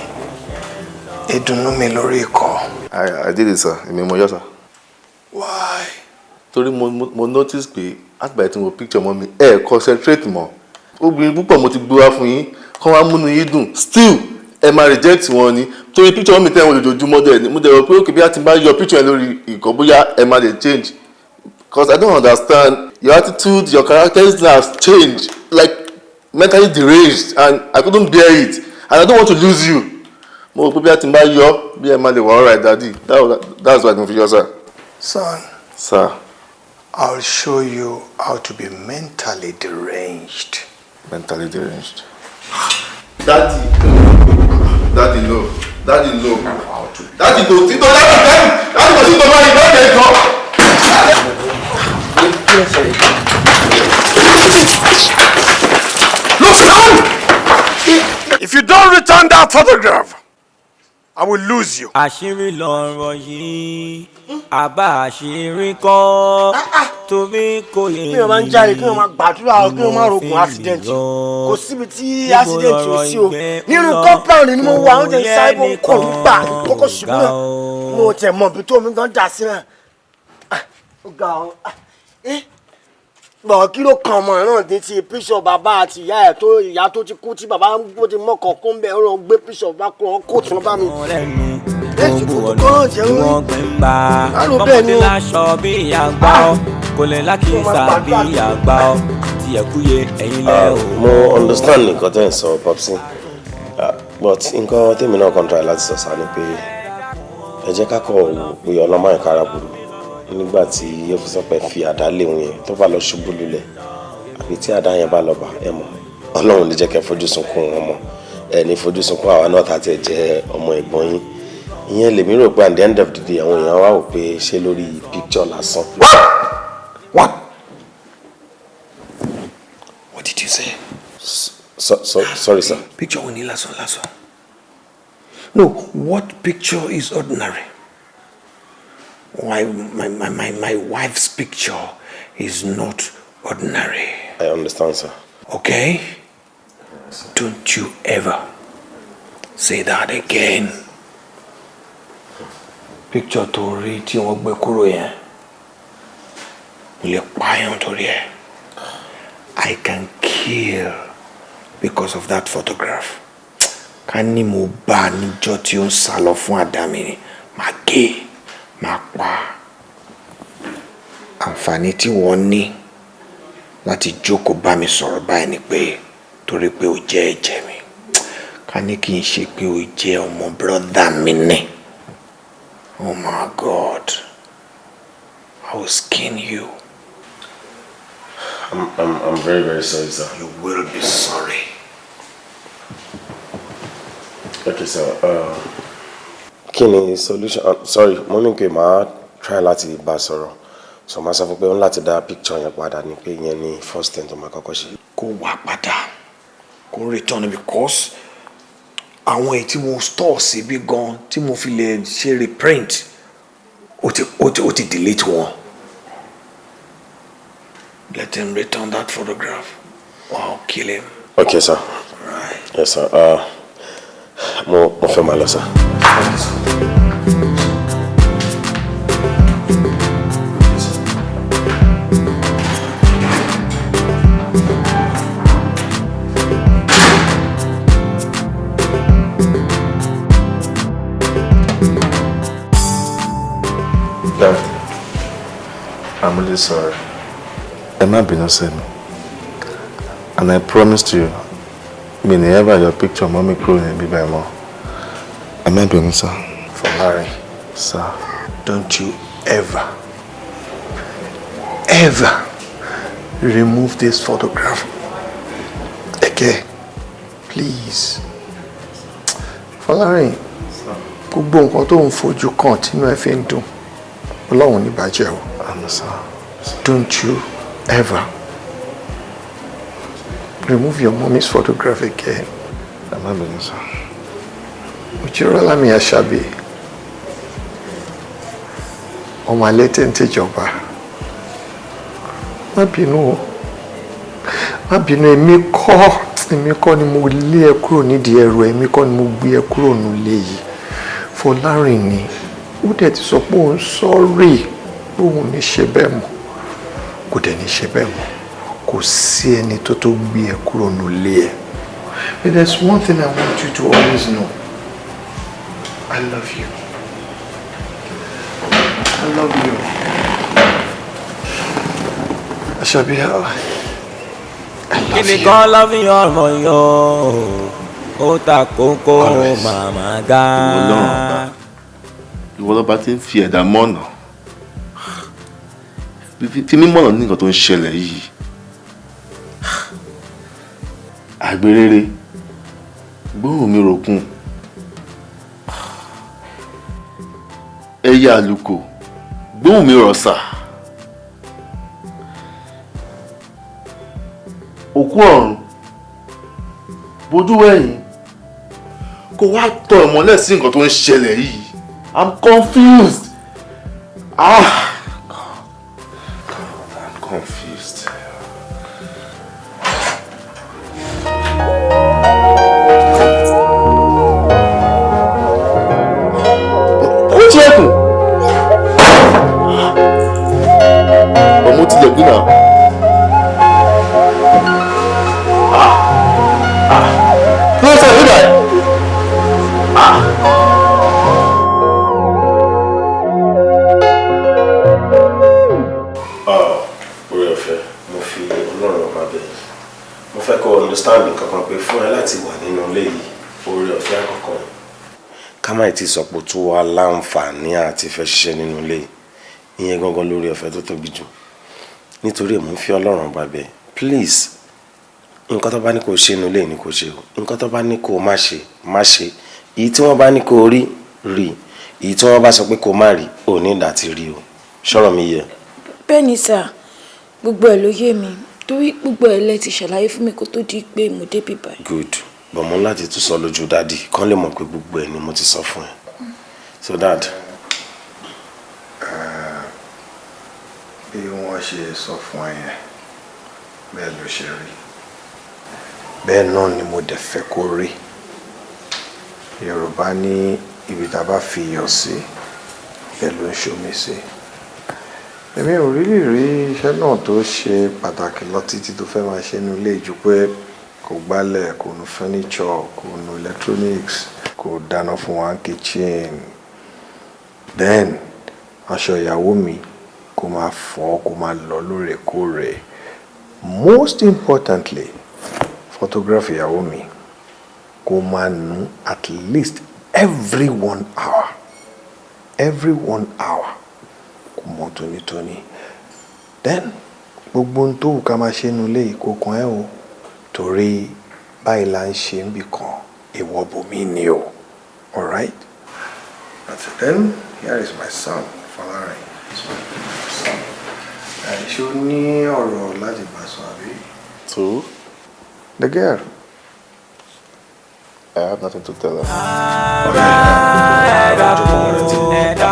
B: ìdùnnú mi lórí ikọ̀?
C: I did it, sir. Èmi mo yọ, sir.
B: Why?
C: Torí mo notice pé àtìgbà tí mo picture mọ́ mi, ẹ concentrate mọ́. Obìnrin púpọ̀ mo ti gbé wá fún yín, kán wá múnú yín dùn. Still, ẹ máa reject wọn ni. Torí picture mọ́ mi tẹ́wọ̀n lójoojúmọ́ dẹ̀ ni. Mo dẹ̀ rò pé okay bí a ti bá yọ picture yẹn lórí ìkọ́ bóyá ẹ máa lè change. Because I don't understand your attitude, your character has changed, like mentally deranged, and I couldn't bear it. And I don't want to lose you. Mo rò pé bí a ti bá yọ, bí ẹ máa lè wà alright, daddy. That's why mo fi yọ, sir.
B: Son.
C: Sir.
B: I'll show you how to be mentally deranged.
C: Mentally deranged. Daddy. Daddy, no. Daddy, no. Daddy, no. Tito, daddy, daddy. Daddy, kò sí tó báyìí, daddy, ẹ jọ̀ọ́.
H: Look, son! If you don't return that photograph, I will lose you.
A: Àṣírí lọ̀rọ̀ yìí, àbá àṣírí kọ́, torí kò yé
F: Kí wọ́n máa ń jáde, kí wọ́n máa gbàdúrà, kí wọ́n máa rogun accident. Kò síbi tí accident ò sí o. Nínú compound ni mo wà, oúnjẹ sáré bó ń kọ̀ nígbà kọ́kọ́ ṣubú náà. Mo tẹ̀ mọ̀ bí tó omi gan dà sí náà. Ó ga ọ. Bọ̀ kí ló kan ọmọ náà ní ti píṣọ̀ bàbá àti ìyá ẹ̀ tó ìyá tó ti kú tí bàbá ń gbó ti mọ́kàn kún bẹ́ẹ̀ ó lọ gbé píṣọ̀ bá kú wọn kóòtù wọn bá mi.
A: Gbogbo ọ̀nà ni wọ́n gbé ń gbà. Bọ́mọdé láṣọ bí àgbà ọ́, kò lè lákìsà bí àgbà ọ́. Tiẹ̀ kúye ẹ̀yin lẹ ò
D: Mo understand nǹkan tẹ́ ń sọ, Popsi, but nǹkan tèmi náà kàn try láti sọ sá ni pé ẹ jẹ́ ká kọ̀ wò pé ọlọ́mọ ìkara burú nígbà tí ó fi sọ pé fi àdá léwu yẹn tó bá lọ ṣubú lulẹ̀ àbí tí àdá yẹn bá lọ bà ẹ mọ̀ Ọlọ́run ní jẹ́ kẹ́ fojú sunkún wọn mọ́ ẹ ní fojú sunkún àwa náà tá tiẹ̀ jẹ́ ọmọ ẹ̀gbọ́n yín. Ìyẹn lèmi rò pé at the end of the day àwọn èèyàn wá wò pé ṣé lórí picture lásán.
B: What? What did you say?
D: So, sorry, sir.
B: Picture wo ni lásán lásán? No, what picture is ordinary? Why, my wife's picture is not ordinary.
D: I understand, sir.
B: Okay? Don't you ever say that again. Picture tó rí tí wọ́n gbé kúrò yẹn, mo lè pààyàn torí ẹ̀. I can kill because of that photograph. Ká ní mo bá a níjọ́ tí ó ń sá lọ fún àdá mi ni, màá gé, màá pa. Àǹfààní tí wọ́n ní láti jókòó bá mi sọ̀rọ̀ báyìí ni pé torí pé ó jẹ́ ẹ̀jẹ̀ mi. Ká ní kí n ṣe pé ó jẹ́ ọmọ brother mi ní. Oh my God, I will skin you.
D: I'm very, very sorry, sir.
B: You will be sorry.
D: Okay, sir. Kí ni solution? Sorry, mo ní pé màá try láti bá a sọ̀rọ̀. So màá sọ fún pé ó ń láti dá picture yẹn padà ní pé ìyẹn ni first thing tó máa kọ́kọ́ ṣe.
B: Kó wá padà, kó return, because àwọn èyí tí mo store síbí gan tí mo fi lè ṣe reprint, ó ti delete wọn. Let him return that photograph or I'll kill him.
D: Okay, sir.
B: Right.
D: Yes, sir. Mo fẹ́ máa lọ, sir.
B: Thank you, sir.
C: I'm really sorry. Ẹ má bínú sí mi. And I promised you, mi ní ever your picture mọ́ mi kúrò ní bíbá ẹ̀ mọ́. Ẹ má bínú, sir.
B: Fọlárin.
C: Sir.
B: Don't you ever, ever remove this photograph again, please. Fọlárin, gbogbo nǹkan tó ń fojú kàn tínú ẹ fi ń dùn, Ọlọ́run ní bàjẹ́ o.
C: Àmín, sir.
B: Don't you ever remove your mommy's photograph again.
C: Ẹ má bínú, sir.
B: Ojúrọ́lámi Àṣàbí, ọmọ alẹ́ téńté jọba, má bínú o, má bínú. Èmi kọ́ ni mo lé ẹ kúrò nídìí ẹrù ẹ, èmi kọ́ ni mo gbé ẹ kúrò nílé yìí. Fọlárìn ni. Ó dẹ̀ ti sọ pé òun sorry, pé òun ní ṣe bẹ́ẹ̀ mọ́, kò dẹ̀ ní ṣe bẹ́ẹ̀ mọ́. Kò sí ẹni tó gbé ẹ kúrò nílé ẹ. But there's one thing I want you to always know. I love you. I love you. Àṣàbí, I love
A: Kíni
B: you.
A: Kan lọ́fín ọ̀rọ̀ yọ ó ta kókó màmá ga.
C: Ìwọ Ọlọ́run ọba, ìwọ lọ́ba tí ń fi ẹ̀dá mọ̀nà, fi mí mọ̀nà ní nǹkan tó ń ṣẹlẹ̀ yìí. Àgbèrèrè gbóhùn mi ròkun, ẹyẹ àlùkò gbóhùn mi rọ̀ṣà, òkú ọ̀run bójú wẹ̀yìn kó wá tọ ìmọ́lẹ̀ sí nǹkan tó ń ṣẹlẹ̀ yìí. I'm confused. Ah, God, I'm confused. Ó tilẹ̀kùn. Ọmọ tilẹ̀kùn náà. Ah, ah, kí ló ń ṣẹlẹ̀ níbẹ̀? Ah.
D: Orí ọ̀fẹ́, mo fi Ọlọ́run ọba bẹ̀ yín. Mo fẹ́ kó understand nǹkan kan pé fún ẹ láti wà nínú ilé yìí, orí ọ̀fẹ́ àkọ́kọ́ ni. Ká má tí ì sọ pé tó wá láǹfààní àti fẹ́ ṣiṣẹ́ nínú ilé yìí, ìyẹn gangan lórí ọ̀fẹ́ tó tóbi jù. Nítorí mo ń fi Ọlọ́run ọba bẹ̀, please, nǹkan tó bá ní kó ṣe nínú ilé yìí ni kó ṣe o. Nǹkan tó bá ní kó má ṣe, má ṣe. Èyí tí wọ́n bá ní kó rí, rí. Èyí tí wọ́n bá sọ pé kó má rí, ò ní ìdá ti rí o. Ṣọ́rọ̀ mi yẹ.
I: Bẹ́ẹ̀ ni sà, gbogbo ẹ̀ ló yé mi torí gbogbo ẹ̀ lẹ ti ṣàlàyé fún mi kó tó di pé mo débí báyìí.
D: Good, but mo ní láti tún sọ lójú daddy kán lè mọ̀ pé gbogbo ẹ̀ ni mo ti sọ fún ẹ. So dad.
B: Bí wọ́n ṣe sọ fún ẹ yẹn, bẹ́ẹ̀ ló ṣe rí. Bẹ́ẹ̀ náà ni mo dẹ̀ fẹ́ kó rí. Yorùbá ní ibi tá a bá fi iyọ̀ sí, bẹ́ẹ̀ ló ń ṣomi sí. Èmi ò rí rí iṣẹ́ náà tó ṣe pàtàkì lọ títí tó fẹ́ máa ṣe nínú ilé ju pé kò gbálẹ̀, kò nu furniture, kò nu electronics, kò dáná fún wa kitchen. Then aṣọ ìyàwó mi kò máa fọ̀, kò máa lọ lóòrèkóòrè. Most importantly, photograph ìyàwó mi kò máa nu at least every 1 hour. Every 1 hour kò mọ́ tónítóní. Then gbogbo ohun tó wù ká máa ṣe nínú ilé yìí kò kàn ẹ́ o. Torí báyìí là ń ṣe níbì kan, èèwọ̀ bòmí ni o. Alright? That's it. Then here is my son, Fọlárin. Son. Ṣé o ní ọ̀rọ̀ láti bá sọ àbí?
C: To?
B: The girl.
C: I have nothing to tell her.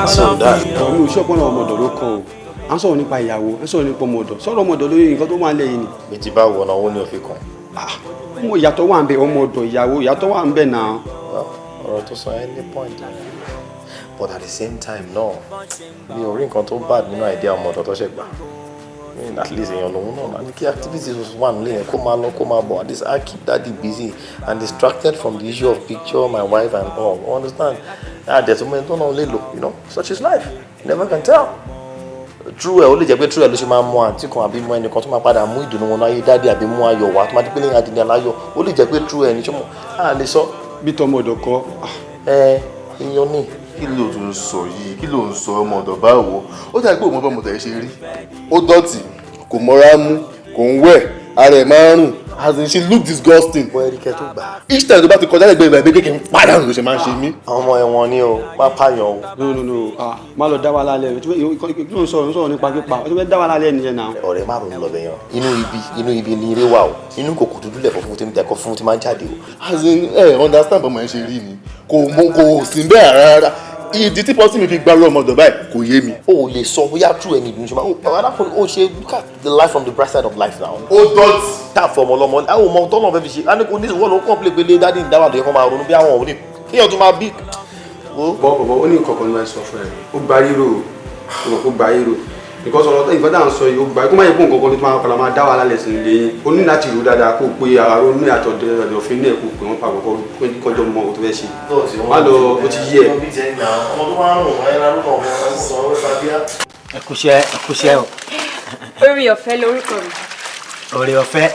D: So dad.
F: Mi ò ṣọ́pọ̀ náà, ọmọ ọ̀dọ̀ ló kàn o. À ń sọ̀rọ̀ nípa ìyàwó, à ń sọ̀rọ̀ nípa ọmọ ọ̀dọ̀. Sọ̀rọ̀ ọmọ ọ̀dọ̀ lórí nǹkan tó wà nílẹ̀ yìí ni.
D: Bí ti bá wọ̀ náà, owó ní òfin kan.
F: Mo ìyàtọ̀ wà ń bẹ, ọmọ ọ̀dọ̀, ìyàwó, ìyàtọ̀ wà ń bẹ náà.
D: Ọ̀rọ̀ tó sọ ẹ́ ní point, but at the same time náà, mi ò rí nǹkan tó bad nínú idea ọmọ ọ̀dọ̀ tó ṣe gbà. I mean, at least èèyàn lòun náà ní kí activities wà nílé yẹn, kó máa lọ, kó máa bọ̀. At least I keep daddy busy and distracted from the issue of picture my wife and all, you understand? Ah, there's so many tó náà lè lò, such is life, you never can tell. True ẹ̀, ó lè jẹ́ pé true ẹ̀ ló ṣe máa mú àǹtí kan àbí mú ẹnìkan tó máa padà mú ìdùnnú wọn láyé daddy, àbí mú ayọ̀ wá tó máa di pé lẹ́yìn adìyẹ aláyọ̀. Ó lè jẹ́ pé true ẹ̀ ní sọ́mọ́ a lè sọ.
J: Bí tọmọ ọ̀dọ̀ kọ́.
D: Ẹ ìyan ní.
C: Kí ló tún sọ yìí? Kí ló ń sọ, ọmọ ọ̀dọ̀ báwo? Ó dàbí pé òun bá ọmọ tẹ̀ ṣe rí. Ó dọ̀tí, kò mọ́ra mú, kò ń wẹ̀, ara ẹ̀ máa ń rùn. As in, she look disgusting.
D: Bọ́ ẹ̀ríkẹ́ tó gbà.
C: Each time tó bá ti kọjá lẹ́gbẹ̀ẹ́ ìgbà ìgbẹ́ kí n padà ló ṣe máa ń ṣe mí.
D: Àwọn ọmọ ẹ̀wọ̀n ni o, má pààyàn o.
J: No, no, no, ah, má lọ dá wa lálẹ́. Kí ló ń sọ̀rọ̀? Ń sọ̀rọ̀ nípa pípa ó ti fẹ́ dá wa lálẹ́ nìyẹn náà.
D: Ọ̀rẹ́, má ronú lọ bẹ̀yàn. Inú ibi ni eré wà o. Inú kòkò dúdú lẹ̀fọ́ fún tí ń tẹ̀kọ́ fún tí máa ń jáde o.
C: As in, ẹ understand bọ́mọ ẹ ṣe rí ni, kò mọ, kò sí bẹ́ẹ̀ rárá. Ìdí tí pọ́sí mi fi gbárù ọmọ ọ̀dọ̀ báyìí kò yé mi.
D: O ò lè sọ bóyá true ẹni ìdùnnú ṣe máa ó arákùnrin ó ṣe. Look at the life from the bright side of life now.
C: Ó dọ̀tí.
D: Tá a fọ ọmọ ọlọmọ, àwọn ọmọ tọ́lọ̀ fẹ́ fi ṣe á ní kò ní ìwọ ló kàn pé pé daddy ń dáwà tó yẹ kó máa ronú bí àwọn òun ní kéèyàn tún máa bí.
J: Bọ́ bọ̀, ó ní nǹkan kan ní wọ́n sọ fún ẹ. Ó gba ríro, ó mọ̀ kó gba ríro, because ọ̀rọ̀ tó ìfẹ́ tá à ń sọ yìí, ó gba kó má yẹ kó nǹkan kan tó máa padà máa dá wàhálà lẹ̀ sí ilé yín. Ó ní láti rò dáadáa, kó o pé ara ó ní àtọ̀dẹ̀ òfin náà, kó o pè wọ́n papọ̀, kó kọjọ́ mọ ohun tó fẹ́ ṣe. Má lọ, ó ti yí ẹ.
D: Ọmọ tó máa ń rùn ẹ lárúkọ ọmọ
F: Ẹ kúṣẹ́, ẹ kúṣẹ́ o.
K: Orí ọ̀fẹ́ lorúkọ mi.
F: Oore ọ̀fẹ́,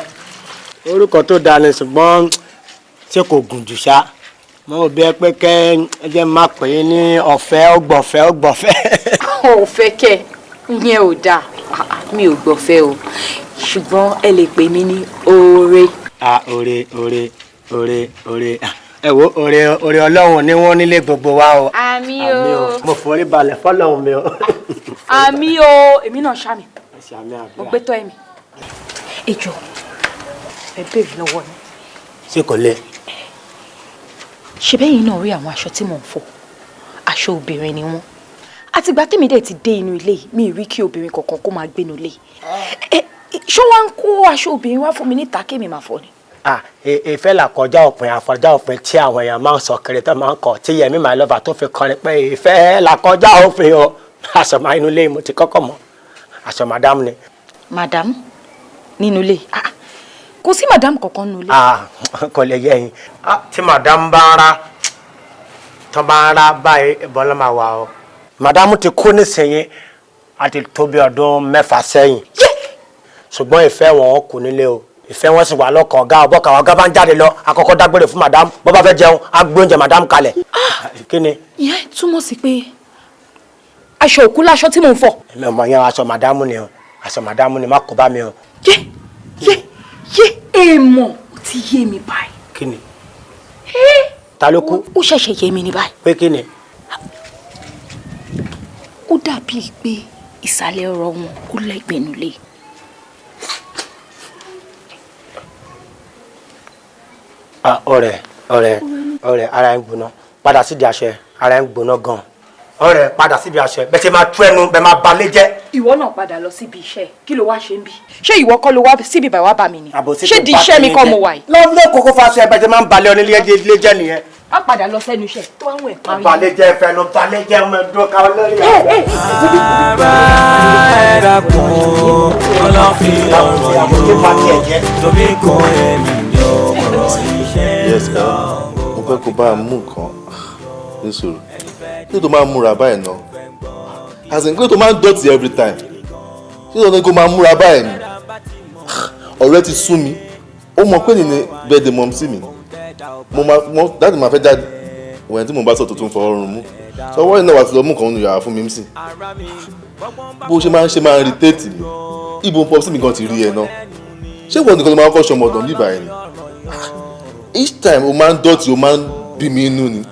F: orúkọ tó dáa ni, ṣùgbọ́n ṣé kò gùn jù ṣá? Mo ò bí ẹ pé kẹ́ ẹ jẹ́ má pè é ní ọ̀fẹ́, ọgbọ̀fẹ́, ọgbọ̀fẹ́.
K: Ọ̀fẹ́ kẹ̀, ìyẹn ò dáa. Mi ò gbọ̀fẹ́ o, ṣùgbọ́n ẹ lè pè mí ní oore.
F: Ah, oore, oore, oore, oore. Ẹ wo, oore, oore Ọlọ́run ni wọ́n nílé gbogbo wa o.
K: Àmín o.
F: Mo forí balẹ̀ fọlọ́run mi o.
K: Àmín o, èmi náà ṣàmì. Mo gbé tọ́ ẹ̀mí. Ẹ jọ̀ọ́, ẹ béèrè lọ́wọ́ mi.
F: Ṣé kò le?
K: Ṣe bẹ́yìn náà rí àwọn aṣọ tí mò ń fọ̀, aṣọ obìnrin ni wọ́n. Àtìgbà tèmi dẹ̀ ti dé inú ilé yìí, mi ì rí kí obìnrin kankan kó máa gbénu ilé yìí. Ṣé wọ́n á ń kó aṣọ obìnrin wá fún mi níta kémi máa fọ̀ ni?
F: Ah, ìfẹ́ là kọjá òpin, àfọjá òpin tí àwọn èèyàn máa ń sọ kiri tó máa ń kọ, tí Yẹmí My Lover tó fi kọrin pé ìfẹ́ là kọjá òfin o. Aṣọ máa inú ilé mo ti kọ́kọ́ mọ̀, aṣọ madam ni.
K: Madam nínú ilé? Ah, kò sí madam kankan nínú ilé.
F: Ah, kò lè yẹ yín. Ah, tí madam bá ń ra, tó bá ń ra báyìí, bọ́lá máa wà o. Madam ti kú nísìnyí, àti tó bí ọdún 6 sẹ́yìn, ṣùgbọ́n ìfẹ́ wọn kù nílé o. Ìfẹ́ wọn sì wà lọ́kàn ọ̀gá ọ̀bọ̀kà. Ọ̀gá bá ń jáde lọ, àkọ́kọ́ dágbére fún madam. Bó bá fẹ́ jẹun, á gbé oúnjẹ madam kalẹ̀. Kí ni?
K: Ìyẹn túmọ̀ sí pé aṣọ òkú láṣọ tí mò ń fọ̀.
F: Èmi ò mọ yẹn. Aṣọ madam ni o, aṣọ madam ni, má kó bá mi o.
K: Yé, yé, yé! Èèmọ̀, ó ti yé mi báyìí.
F: Kí ni? Ta ló kú?
K: Ó ṣẹ̀ṣẹ̀ yé mi ní báyìí.
F: Pé kí ni?
K: Ó dàbíi pé ìsàlẹ̀ ọ̀rọ̀ wọn ó lẹ́gbẹ̀ẹ́ nulẹ̀.
F: Ah, ọ̀rẹ́, ọ̀rẹ́, ọ̀rẹ́, ara ẹ̀ ń gbóná. Padà síbi aṣọ ẹ̀, ara ẹ̀ ń gbóná gan. Ọ̀rẹ́, padà síbi aṣọ ẹ̀. Bẹ́ẹ̀ ṣe máa tú ẹnu bẹ́ẹ̀ máa balẹ̀ jẹ́.
K: Ìwọ náà padà lọ síbi iṣẹ́. Kí ló wá ṣe ń bí? Ṣé ìwọ kọ́ ló wá síbi ìbàwá bá mi ni?
F: Àbòsí
K: Ṣé
F: tó
K: di
F: bá
K: iṣẹ́ mi
F: tiyín
K: kọ́
F: jẹ́.
K: mo wà yìí?
F: Lọ́wọ́ kókó faṣọ ẹ̀, bẹ́ẹ̀ ṣe máa ń balẹ̀ onílé ilé jẹ́ nìyẹn.
K: Má padà lọ sẹ́nu iṣẹ́ tó àwọn ẹ̀ parí.
F: Balẹ̀ jẹ́, fẹnu balẹ̀ jẹ́, ọmọ ẹ̀dùn ká olórí.
A: Ara ẹ dákun, ọlọ́fin ọ̀rọ̀ yóò tóbi kò èmi ní ọ̀rọ̀ iṣẹ́.
C: Yes, mo fẹ́ kó bá a mú nǹkan ní sùúrù. Kí ló tó máa ń múra báyìí náà? As in, kí ló tó máa ń dọ̀tí every time? Kí ló tó ní kó máa múra báyìí ni? Ọ̀rẹ́ ti sú mi. Ó mọ̀ pé ní birthday mom sí mi, mo máa mo daddy máa fẹ́ jáde wẹ̀n tí mo bá sọ tuntun fọ ọrùn mú sọ wọ́n yìí náà wà ti lọ mú nǹkan nínú yàrá fún mi sí. Bó ṣe máa ń ṣe máa ń irritate mi. Ibo pop sí mi gan ti rí ẹ náà? Ṣé ìwọ nìkan ló máa ń kọ́ ṣọmọ ọ̀dọ̀ níbà ẹ̀ ni? Each time o máa ń dọ̀tí, o máa ń bí mi inú ni.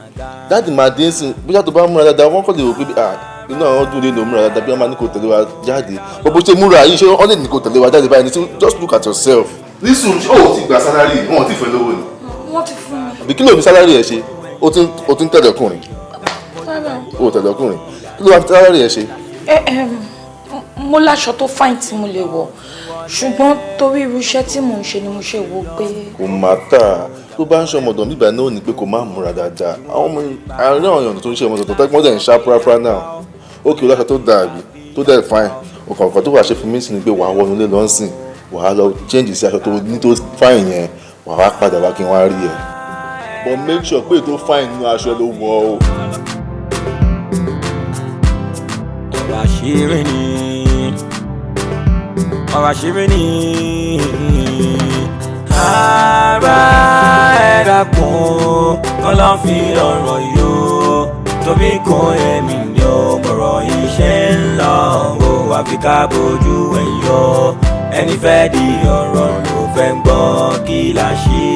C: Daddy máa dé sí, bóyá tó bá múra dáadáa, wọ́n kọ́ lè rò pé, ah, inú àwọn dùn lé lò múra dáadáa, bí wọ́n máa ní kò tẹ̀lé wa jáde. Bó ṣe múra yìí, ṣé wọ́n lè ní kò tẹ̀lé wa jáde báyìí ni? Just look at yourself. Nísùn, ṣé o ti gba salary? Wọn ò tí ì fẹ́ lówó ni?
I: Wọ́n ti fún mi.
C: Àbí kí ló fi salary ẹ̀ ṣe? O ti ń tẹ̀lé ọkùnrin?
I: Rárá.
C: O tẹ̀lé ọkùnrin. Kí ló wá fi salary ẹ̀ ṣe?
I: Ẹ ẹ, mo láṣọ tó fine tí mo lè wọ̀, ṣùgbọ́n torí irú iṣẹ́ tí mò ń ṣe ni mo ṣe wò pé.
C: Kò má tà tó bá ń ṣe ọmọdọ̀ nígbà náà ní pé kò má múra dáadáa. Àwọn ọmọ àárín àwọn èèyàn tó ń ṣe ọmọdọ̀ tó tẹ́gbọ́n dẹ̀ ń ṣá púrápúrá náà. Ó kì í láṣọ tó dà bí tó dẹ̀ fine. Ọ̀kọ̀ọ̀kan tó wàá ṣe fún mi sí ni pé wàá wọnú ilé lọ́sìn, wàá lọ change sí aṣọ tó ní tó fine yẹn, wàá wá padà wá kí n wá rí ẹ. But make sure pé tó fine nínú aṣọ ló wọ̀ o.
A: Ọ̀rọ̀ àṣírí ni. Ọ̀rọ̀ àṣírí ni. Ara ẹ dákun, kọ́lọ́fín lọ̀rọ̀ yóò tóbi kò èmi ni ó bọ̀rọ̀ iṣẹ́ ń lọ o, àfi ká bójú ẹ̀yọ́ ẹni fẹ́ di ọ̀rọ̀ ló fẹ́ ń gbọ́ kí la ṣe.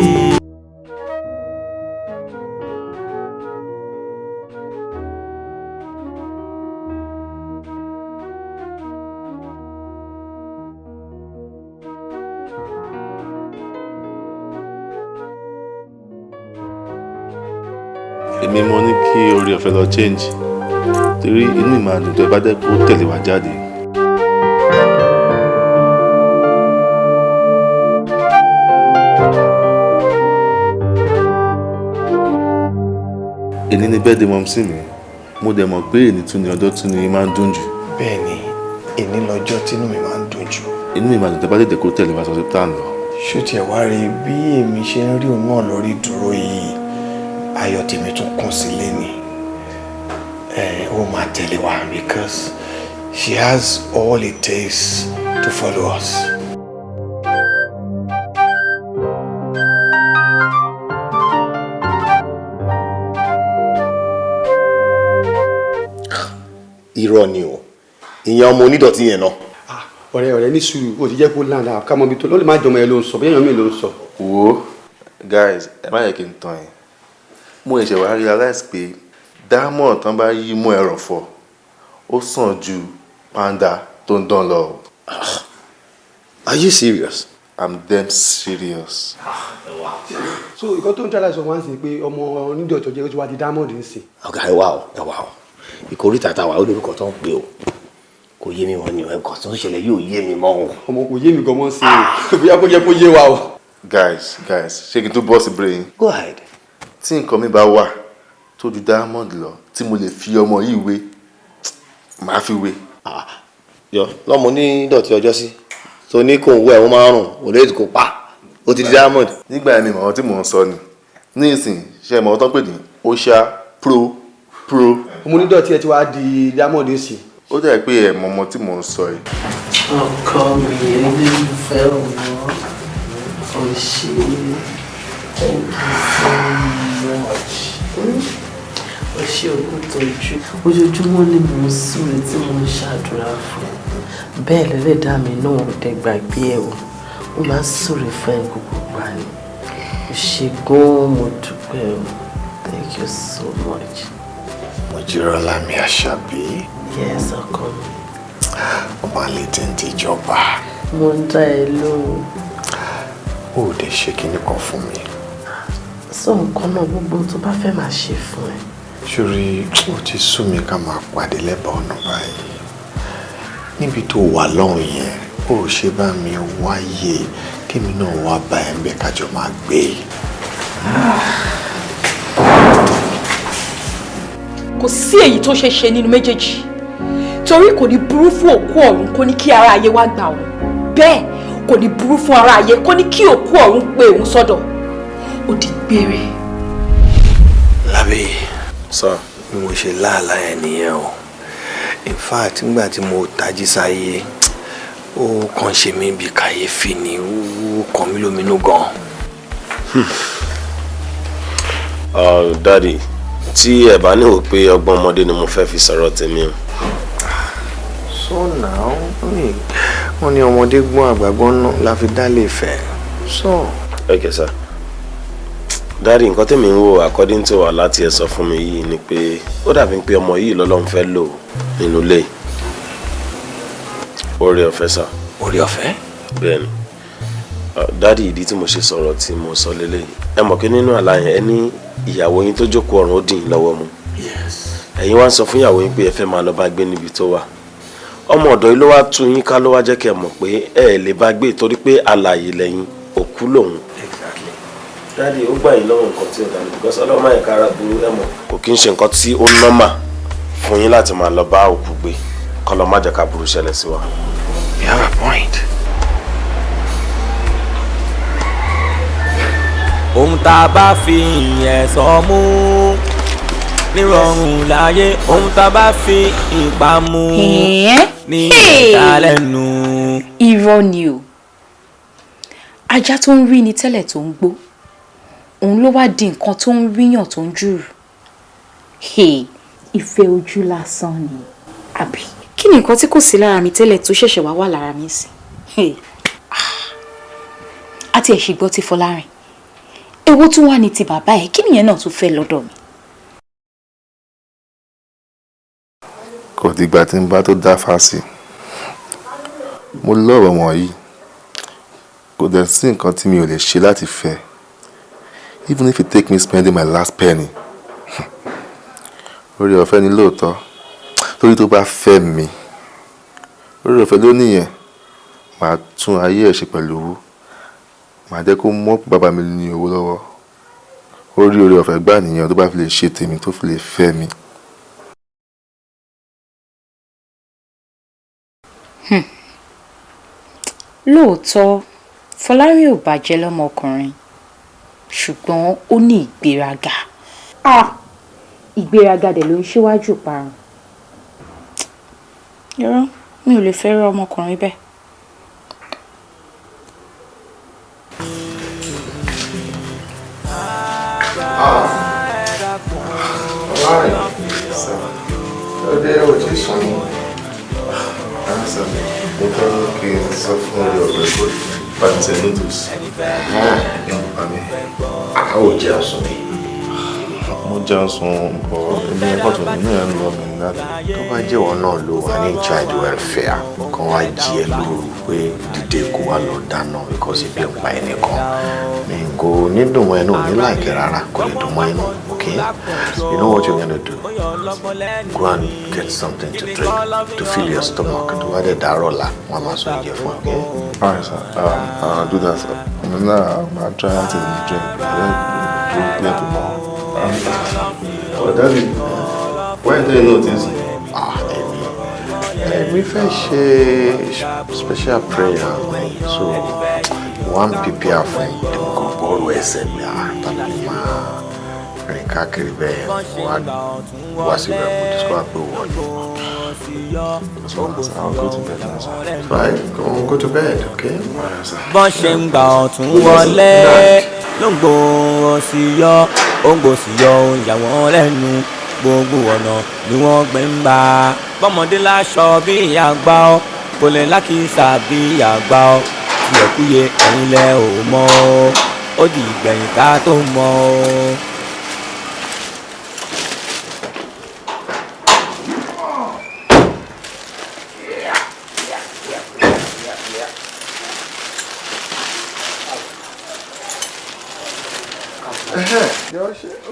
C: Èmi mo ní kí orí ọ̀fẹ́ lọ change torí inú mi máa dùn tó ẹ bá jẹ́ kó tẹ̀lé wa jáde. Èní ni birthday mumsy mi, mo dẹ̀ mọ̀ pé èní tún ni ọjọ́ tún ni máa ń dùn jù.
B: Bẹ́ẹ̀ni, èní lọ́jọ́ tínú mi máa ń dùn jù.
C: Inú mi máa dùn tó bá tètè kó tẹ̀lé wa sọ sí plan lọ.
B: Ṣó tiẹ̀ wá rí bí èmi ṣe ń rí òun náà lórí dúró yìí, ayọ̀ tèmi tún kún sílé ni. Ó máa tẹ̀lé wa because she has all it takes to follow us.
D: Irọ́ ni o, ìyẹn ọmọ onídọ̀tí yẹn náà.
J: Ọ̀rẹ́ ní sùúrù, o ti jẹ́ kó láǹdà ká mọ ibi tó ló lè má jọmọ ẹ ló ń sọ, bí èèyàn mi ló ń sọ.
C: Wo guys, ẹ má yẹ kí n tàn yín, mo ṣẹ̀ṣẹ̀ wá realize pé diamond tán bá yí mú ẹrọ̀fọ̀ ó sàn ju panda tó ń dán lọ.
D: Are you serious?
C: I'm damn serious.
J: So nǹkan tó ń tẹ́lá sọ wá ń sìn pé ọmọ onídọ̀tí ọjọ́ tí wàá di diamond ń sìn.
D: Ọ̀gá, ẹ wá o, ẹ wá o, ìkórìtà táwa ó lórúkọ tó ń pè o, kò yé mi wọn ni ẹ̀kọ́ tó ń ṣẹlẹ̀ yóò yé mi mọ́ o.
J: Ọmọ kò yé mi gan mọ́ sí i, bóyá kó jẹ́ kó yé wa o.
C: Guys, ṣé kí n tó bọ́ sí brain?
D: Go ahead.
C: Tí nǹkan mi bá wà tó ju diamond lọ tí mo lè fi ọmọ yìí wé, màá fi wé.
D: Yọ lọ́mọ onídọ̀tí ọjọ́ sí tó ní kò ń wẹ̀ ó máa ń rùn òun lè kó pa ó ti di diamond.
C: Nígbà yẹn mi mọ̀ ọ́n tí mò ń sọ ni, ní ìsìn ṣe mọ̀ ọ́n tó ń pè ní Osha Pro Pro.
J: Ọmọ onídọ̀tí ẹ ti wá di diamond sí.
C: Ó dẹ̀ pé ẹ̀ mọ̀ ọmọ tí mò ń sọ yìí.
L: Ọkọ mi, olólùfẹ́ ọ̀wọ́, ò ṣe, thank you so much. Ó ṣe òkú tọ́jú. Ojoojúmọ́ ni mò ń súre tí mò ń ṣàdúrà fún. Bẹ́ẹ̀ lẹ́lẹ́dàá mi náà ò dẹ̀ gbàgbé ẹ̀ o. Ó máa ń súre fún ẹ gbogbo ìgbà ni. Ó ṣe gan-an, mo dúpẹ́ o. Thank you so much.
B: Mojírọ́lá mi Àṣàbí.
L: Yes, ọkọ mi.
B: Ọmọ àlè tí ń tìjọba.
L: Mo ń dá ẹ lóhùn.
B: Ó dẹ̀ ṣe kinní kan fún mi.
L: Sọ nǹkan náà, gbogbo tó bá fẹ́ máa ṣe fún ẹ.
B: Ṣorí, ó ti sú mi ká máa pàdé lẹ́bàá ọ̀nà báyìí. Níbi tó wà lọ́hùn yẹn, ó ṣe bá mi wáyé kémi náà wá bá ẹ̀ ń bẹ̀ kájọ máa gbé.
K: Kò sí èyí tó ṣe ṣe nínú méjèèjì, torí kò ní burú fún òkú ọ̀run kó ní kí ara ayé wá gbà òun, bẹ́ẹ̀ kò ní burú fún ara ayé kó ní kí òkú ọ̀run pe òun sọ́dọ̀. Ó di gbére.
B: Lábẹ́
D: sọ
B: bí mo ṣe láàlá ẹ nìyẹn o. In fact, nígbà tí mo tají sáyé, ó kàn ṣe mí bíi kàyéfì ni, ó kàn mí lóminú gan.
D: Daddy, tí ẹ bá níwò pé ọgbọ́n ọmọdé ni mo fẹ́ fi sọ̀rọ̀ tèmi o.
B: So now, wọ́n ní ọmọdé gbọ́n àgbà gbọ́n náà la fi dá lè fẹ́. So.
D: Okay sir. Daddy, nǹkan tèmi ń wò according to wa láti ẹ sọ fún mi yìí ni pé ó dàbí pé ọmọ yìí lọ́lọ́run fẹ́ lò nínú ilé. Oore ọ̀fẹ́ sà.
B: Oore ọ̀fẹ́?
D: Bẹ́ẹ̀ni. Daddy, ìdí tí mo ṣe sọ̀rọ̀ tí mo sọ lélẹ́yìí, ẹ mọ̀ pé nínú àlá yẹn ẹ ní ìyàwó yín tó jókòó ọ̀run ó dì yín lọ́wọ́ mú. Ẹ̀yin wá ń sọ fún ìyàwó yín pé ẹ fẹ́ máa lọ bá gbé níbi tó wà. Ọmọ ọ̀dọ̀ yìí ló wá tú yín ká, ló wá jẹ́ kẹ́ ẹ mọ̀ pé ẹ lè bá gbé torí pé alààyè lẹ́yìn, òkú lòun. Daddy, ó gbà yín lọ́wọ́ nǹkan tí ó dànù because ọlọ́run máa yẹ kára burú ẹ mọ̀. Kò kí ń ṣe nǹkan tí ó nọ́mà fún yín láti máa lọ bá òkú gbé, kọ́ lọ má jẹ́ ká burú ṣẹlẹ̀ sí wa.
B: You have a point.
A: Ohun tá a bá fi ẹ̀sọ́ mú nírọ̀rùn láyé, ohun tá a bá fi ìpa mú ní ìdálẹ́nu.
K: Irọ́ ni o. Ajá tó ń rí ni tẹ́lẹ̀ tó ń gbó, òun ló wá di nǹkan tó ń ríyàn tó ń jùrù. Hey, ìfẹ́ ojú lásán ni, àbí? Kí ni nǹkan tí kò sí lára mi tẹ́lẹ̀ tó ṣẹ̀ṣẹ̀ wá wà lára mi sí? Hey. Ah. Àti ẹ̀ ṣe gbọ́ ti Fọlárin. Èwo tún wà ní ti bàbá ẹ̀? Kí nìyẹn náà tún fẹ́ lọ́dọ̀ mi?
C: Kò dìgbà tí n bá tó dá fásì. Mo lọ́rọ̀ wọ̀nyí. Kò dẹ̀ sí nǹkan tí mi ò lè ṣe láti fẹ́. Even if it take me spending my last penny. Orí ọ̀fẹ́ ni lóòótọ́. Torí tó bá fẹ́ mi, orí ọ̀fẹ́ ló nìyẹn. Màá tún ayé ẹ̀ ṣe pẹ̀lú owó. Màá jẹ́ kó mọ̀ pé bàbá mi ní owó lọ́wọ́. Orí oore ọ̀fẹ́ gbà nìyẹn tó bá fi lè ṣe tèmi, tó fi lè fẹ́ mi.
K: Lóòótọ́, Fọlárin ò bàjẹ́ lọ́mọkùnrin, ṣùgbọ́n ó ní ìgbéraga. Ah! Ìgbéraga dẹ̀ ló ń ṣíwájú ìparun. Irọ́, mi ò lè fẹ́ rú ọmọkùnrin bẹ́ẹ̀.
B: Ah, Fọlárin, ó dé o tí sùn ní.
C: Mo fẹ́ ní kí n sọ fún orí ọ̀rẹ́ kó bá mi ṣe noodles.
B: A ò jẹun sùn ni.
C: Mo jẹun sùn bọ̀, èmi ẹ̀kọ́ tó nínú ẹ̀ ń lọ mi láti.
B: Tó bá jẹ́ ìwọ náà ló wà ní child welfare, kan wá jí ẹ lóru pé dìde kó wá lọ dáná because ebi ń pa ẹnìkan. Mi kò ní dùn mọ́ ẹnu ní láìkẹ́ rárá, kò lè dùn mọ́ ẹnu, okay? You know what you're gonna do? Go and get something to drink to fill your stomach. Tó bá dẹ̀ dàárọ̀ la, wọ́n á máa sọ oúnjẹ fún ẹ, okay?
C: All right, sir. I'll do that, sir. Now, I'll try to drink. Drink little more. Oh, Daddy, why do you notice?
B: Ah, èmi. Èmi fẹ́ ṣe special prayer mi, so one prepare fún ìdìbò bọ́ọ̀lù ẹsẹ̀ mi, tàbí máa rìn káàkiri bẹ́ẹ̀ wá wá síbẹ̀, mo discover pé wọ́n ni.
C: So I'll go to bed now, sir.
B: Right, go to bed, okay?
A: Bọ́n ṣe ń gbà ọ̀tún wọlé ló ń gbòòrò sí yọ, ó ń gbòòsì yọ, ó ń yà wọ́n lẹ́nu. Gbogbo ọ̀nà ni wọ́n gbé ń bá a. Bọ́mọdé láṣọ bí àgbà ọ́, kò lè lákìsà bí àgbà ọ́. Tilẹ̀ kúye ẹ̀yin lẹ ò mọ̀ ọ́, ó di ìgbẹ̀yìn ká tó mọ̀ ọ́.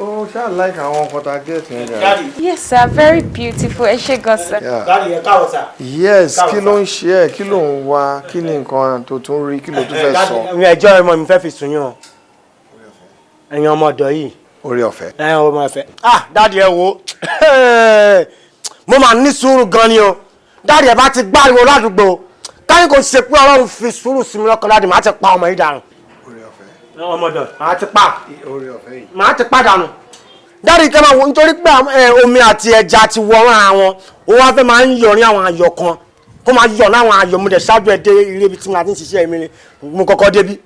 B: Ó ṣáà like àwọn nǹkan tá a get yẹn jàre.
K: Yes sir, very beautiful. Ẹ ṣé gan sir.
B: Yeah.
F: Daddy, ẹ káàbọ̀ sir.
B: Yes, kí ló ń ṣe ẹ́? Kí ló ń wá? Kí ni nǹkan tó tún rí? Kí ló tún fẹ́ sọ?
F: Mi ẹjọ́ ọmọ mi fẹ́ fi sùn yín o. Ẹ̀yin ọmọ ọ̀dọ̀ yìí.
B: Orí ọ̀fẹ́.
F: Ẹ̀yin ọmọ ọ̀fẹ́. Ah, Daddy, ẹ wo. Mo máa ní sùúrù gan ni o. Daddy, ẹ bá ti gbáriwo ládùúgbò. Káyọ̀ kò ṣe pé Ọlọ́run fi sùúrù sí mi lọ́kàn, Daddy, màá ti pa ọmọ yìí dànù. Ọmọ ọ̀dọ̀, màá ti pa.
B: Orí ọ̀fẹ́ yìí.
F: Màá ti pa dànù. Daddy, kẹ́ máa wo, nítorí pé omi àti ẹja ti wọ ara wọn, ó wá fẹ́ máa ń yọ̀ ní àwọn ayọ̀ kan, kó máa yọ̀ láwọn ayọ̀. Mo dẹ̀ ṣáájú ẹ dé ilé ibi tí mo ti ń ṣiṣẹ́ mi ni mo kọ́kọ́ débí.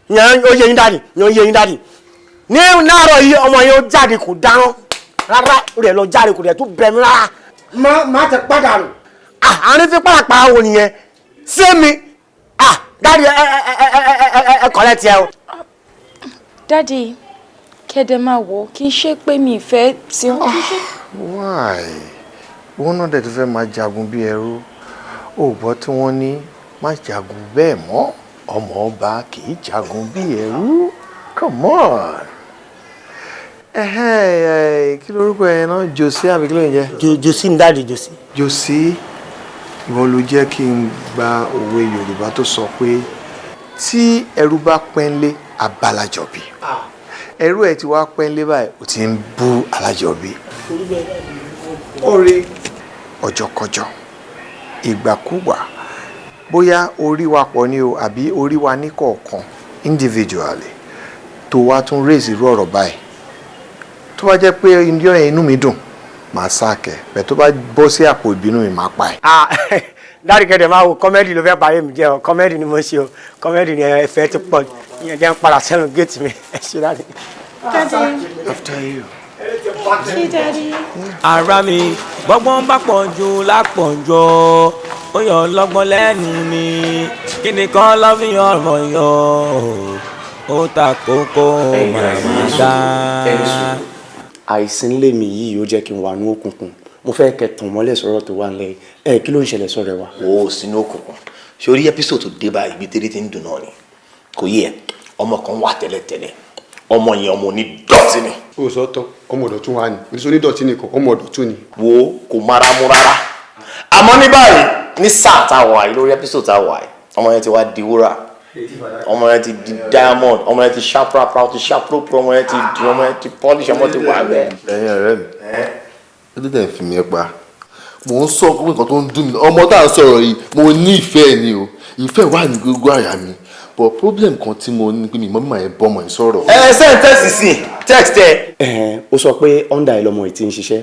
F: Yẹn ó yé yín, Daddy, yẹn ó yé yín, Daddy. Ní láàárọ̀ yìí, ọmọ yẹn ó jáde, kò dáná rárá, ó rẹ̀ lọ jáde, kò dẹ̀ tún bẹ̀ mí rárá. Má ti pa dànù. Àárín fi pàràpàrà wo nìyẹn ṣé mi? Ah, Daddy, ẹ ẹ ẹ ẹ ẹ ẹ kọ́lẹ́ tiẹ̀ o.
I: Daddy, kẹ́dẹ̀ máa wọ̀, kì í ṣe pé mi ìfẹ́ tí wọ́n kì í ṣe.
B: Why? Wọ́n náà dẹ̀ tó fẹ́ máa jagun bí ẹrú. Ó gbọ́ tí wọ́n ní má jagun bẹ́ẹ̀ mọ́. Ọmọ ọba kì í jagun bí ẹrú. Come on. Ẹ̀hẹ́, kí lorúkọ ẹ̀ náà? Josi àbí kí ló ń jẹ́?
F: Josi ni, Daddy, Josi.
B: Josi, ìwọ ló jẹ́ kí n gba òwe Yorùbá tó sọ pé tí ẹrú bá pẹ́ńlé abalajọ̀bí. Ẹrú ẹ ti wá pẹ́ńlé báyìí, ó ti ń bú alájọbí. Ó rí ọjọ́kọjọ́, ìgbàkúgbà, bóyá orí wa pọ̀ ni o àbí orí wa ní kọ̀ọ̀kan individually, tó wá tún raise irú ọ̀rọ̀ báyìí, tó bá jẹ́ pé inú yẹn inú mi dùn, màá sáàkẹ́ bẹ́ẹ̀. Tó bá bọ́ sí àpò ìbínú mi, màá pa ẹ̀.
F: Ah, Daddy kẹ̀dẹ̀ máa wo comedy ló fẹ́ parí mi jẹ́ o, comedy ni mo ṣe o, comedy ni ẹ̀fẹ̀ ti pọ̀, ìyẹn jẹ́ ń padà sẹ́nu géètì mi, ẹ ṣe daddy.
E: Daddy.
B: After you.
E: Hey, Daddy.
A: Ara mi gbọ́gbọ́n bá pọ̀ jù lápọ̀jù ó yọ lọ́gbọ́n lẹ́nu mi, kí ni kan lọ́ fi ọ̀rọ̀ yọ ó ta kókó màmá dá.
M: Àìsàn lèmi yìí ó jẹ́ kí n wà ní òkùnkùn, mo fẹ́ kẹ́ tàn mọ́lẹ̀ sọ̀rọ̀ tó wà nílẹ̀ ẹ̀, kí ló ń ṣẹlẹ̀ sọ̀rọ̀ wa.
D: O sínú òkùnkùn sórí episode tó dé báyìí, ibi tẹ́lẹ̀ ti ń dùn náà ni kò yé ẹ, ọmọ kan wà tẹ́lẹ̀tẹ́lẹ̀, ọmọ yẹn ọmọ onídọ̀tí ni.
J: O sọ tán, ọmọ ọ̀dọ̀ tún wà ní oníṣẹ́ onídọ̀tí nìkan, ọmọ ọ̀dọ̀ tún ni.
D: Wo kò mara mú rárá, àmọ́ ní báyìí ní sáà tá a wà yìí lórí episode tá a wà yìí, ọmọ yẹn ti wá di wúrà, ọmọ yẹn ti di diamond, ọmọ yẹn ti ṣàprápra, ti ṣàprópro, ọmọ yẹn ti di, ọmọ yẹn ti polish, ọmọ ti wà bẹ́ẹ̀.
C: Ẹ̀yin ọ̀rẹ́ mi, ó dé fi mi pa, mò ń sọ pé nǹkan tó ń dùn mí, ọmọ tá à ń sọ̀rọ̀ yìí mo ní ìfẹ́ ni o, ìfẹ́ wà ní gbogbo àyà mi, but problem kan tí mo ní pé mi mọ́ mímọ́ ẹ̀ bọ́mọ ẹ̀ sọ̀rọ̀.
D: Ẹ send text sí text ẹ.
M: Ẹ̀hẹ̀n, ó sọ pé under ẹ̀ lọmọ ẹ̀ ti ń ṣiṣẹ́.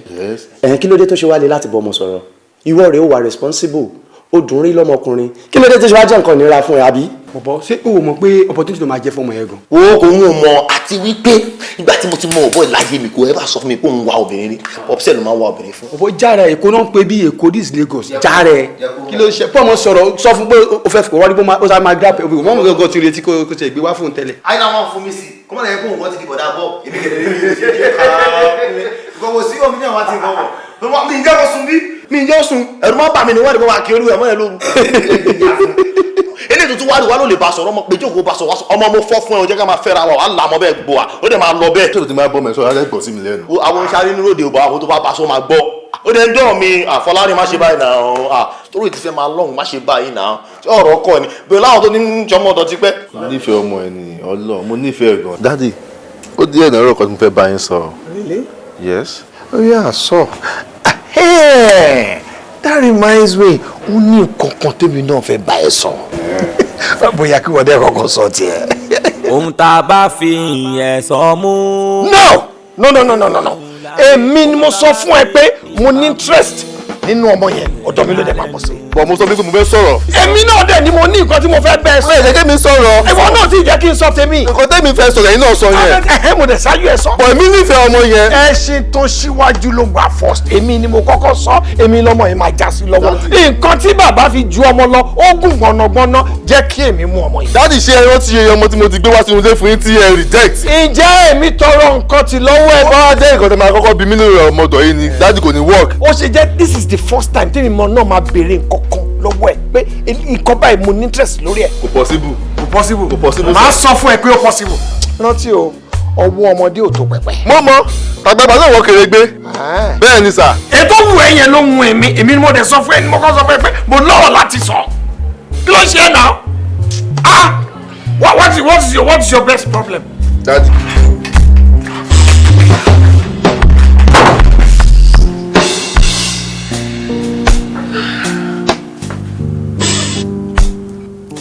M: Ẹ̀hẹ̀n, kí ló dé tó ṣe wá le láti bọ́mọ sọ̀rọ̀? Ìwọ rèé ó wà responsible, ó dùn rí lọ́mọkùnrin, kí ló dé tó ṣe wá jẹ́ nǹkan ìnira fún ẹ àbí?
J: Bọ̀bọ̀, ṣé o mọ̀ pé opportunity ló máa jẹ́ fún ọmọ yẹn gan?
D: Wo kò ń mọ, àti wípé ìgbà tí mo ti mọ ọ̀bọ ìláyé mi kò ẹ bá sọ fún mi pé òun wá obìnrin rí, ọ̀pọ̀sẹ̀ ló máa ń wá obìnrin fún.
J: Bọ̀bọ̀ jára Èkó náà ń pè bí Èkó, this Lagos jára ẹ, kí ló ṣe pọ́ ọmọ sọ̀rọ̀ sọ fún pé o fẹ́ fò wá rí bó ó sá máa grab ẹ̀ mọ́ mi gangan ti retí kó ṣe ìgbé wá fún un tẹ́lẹ̀.
D: Àyìnlá wọn fún mi sí kọ́mọ́ lẹ́yìn kó nǹkan ti di bọ̀dá bọ̀ èmi kẹ̀lẹ́ rí mi ṣe é kọ́ sí omi náà wá ti nǹkan bọ̀ mi ń jẹ́ kó sun bí mi ń jẹ́ sun ẹ̀rù máa bà mí ní wọ́n ní kó máa kí olú ẹ̀ mọ́ ẹ̀ lóru. Eléyìí tuntun wá rí wa ló lè bá sọ̀rọ̀, ọmọ pé jókòó bá sọ̀rọ̀, ọmọ mo fọ́ fún ẹ, o jẹ́ ká máa fẹ́ra wa, wà á là mọ́ bẹ́ẹ̀ gbọ́ wa, ó dẹ̀ máa lọ bẹ́ẹ̀.
C: Ṣé o ti máa bọ́ mọ̀ ẹ́ sọ̀rọ̀ alẹ́ gbọ́ sí mi lẹ́nu?
D: Àwọn oníṣàrí ní ròde òbá, àwọn tó bá bá sọ máa gbọ́. Ó dẹ̀ ń dán mi, Àfọlárin má ṣe báyìí náà, torí ti fẹ́ máa lọ́hùn má ṣe báyìí náà, ọ̀rọ̀ ọkọ ni, bẹ́ẹ̀ láwọn tó ní ń jọmọ́ ọ̀dọ̀ ti pẹ́.
C: Mo nífẹ̀ẹ́ ọmọ ẹ ni, Ọlọ́run, mo nífẹ̀ẹ́ gan. Daddy, ó díẹ̀ náà ọ̀rọ̀ kan tí mo fẹ́ bá yín sọ.
B: Really?
C: Yes.
B: Oh yeah, so. Hey, that reminds me, ó ní nǹkan kan tèmi náà fẹ́ bá ẹ sọ. Bóyá kí wọ́n dẹ́ kọ́kọ́ sọ tiẹ̀.
A: Ohun tá a bá fi ìyẹn sọ mú.
H: No, no, no, no, no, no, no. Èmi ni mo sọ fún ẹ pé mo ní interest nínú ọmọ yẹn, ọ̀dọ̀ mi ló dẹ̀ máa pọ̀ sí.
C: Bọ̀ mo sọ fún mi pé mo fẹ́ sọ̀rọ̀.
H: Èmi náà dẹ̀ ni mo ní nǹkan tí mo fẹ́ bẹ́ẹ̀ sọ.
C: Ẹ jẹ́ kí mi sọ̀rọ̀.
H: Ìwọ náà ti jẹ́ kí n sọ tèmi.
C: Nǹkan tẹ́mi fẹ́ sọ̀rọ̀ yìí náà sọ yẹn.
H: Ẹ̀hẹ́, mo dẹ̀ ṣáájú ẹ sọ.
C: Bọ̀ èmi nífẹ̀ẹ́ ọmọ yẹn.
H: Ẹṣin tó ṣíwájú ló gbà first. Èmi ni mo kọ́kọ́ sọ, èmi lọ́mọ yẹn máa já sí lọ́wọ́. Nǹkan tí bàbá fi ju ọmọ lọ, ó gùn gbọ̀nàgbọ̀nà, jẹ́ kí èmi mú ọmọ yìí.
C: Daddy, ṣé ẹ rántí iye ọmọ tí mo ti gbé wá sínú ilé fún yín tí ẹ reject?
H: Ǹjẹ́ èmi tọrọ nǹkan ti lọ́wọ́ ẹ?
C: Bá jẹ́ nǹkan tó máa kọ́kọ́ bí mi lórí ọmọdọ̀ yìí ni, Daddy kò ní work.
H: Ó ṣe jẹ́ this is the first time tèmi mọ náà máa béèrè nǹkan kan lọ́wọ́ ẹ pé nǹkan báyìí mo ní interest lórí ẹ.
C: Kò possible.
H: Kò possible.
C: Kò possible.
H: Màá sọ fún ẹ pé ó possible. Rántí o, ọwọ́ ọmọdé ò tó pẹpẹ.
C: Mo mọ, tàgbàgbà náà wọ́n kéré gbé. Bẹ́ẹ̀ ni sà.
H: Ètò wù ẹ yẹn ló ń wù èmi, èmi ni mo dẹ̀ sọ fún ẹ, ni mo kọ́ sọ fún ẹ pé mo lọ́rọ̀ láti sọ. Kí ló ṣe é náà? Ah! What is your best problem?
C: Daddy.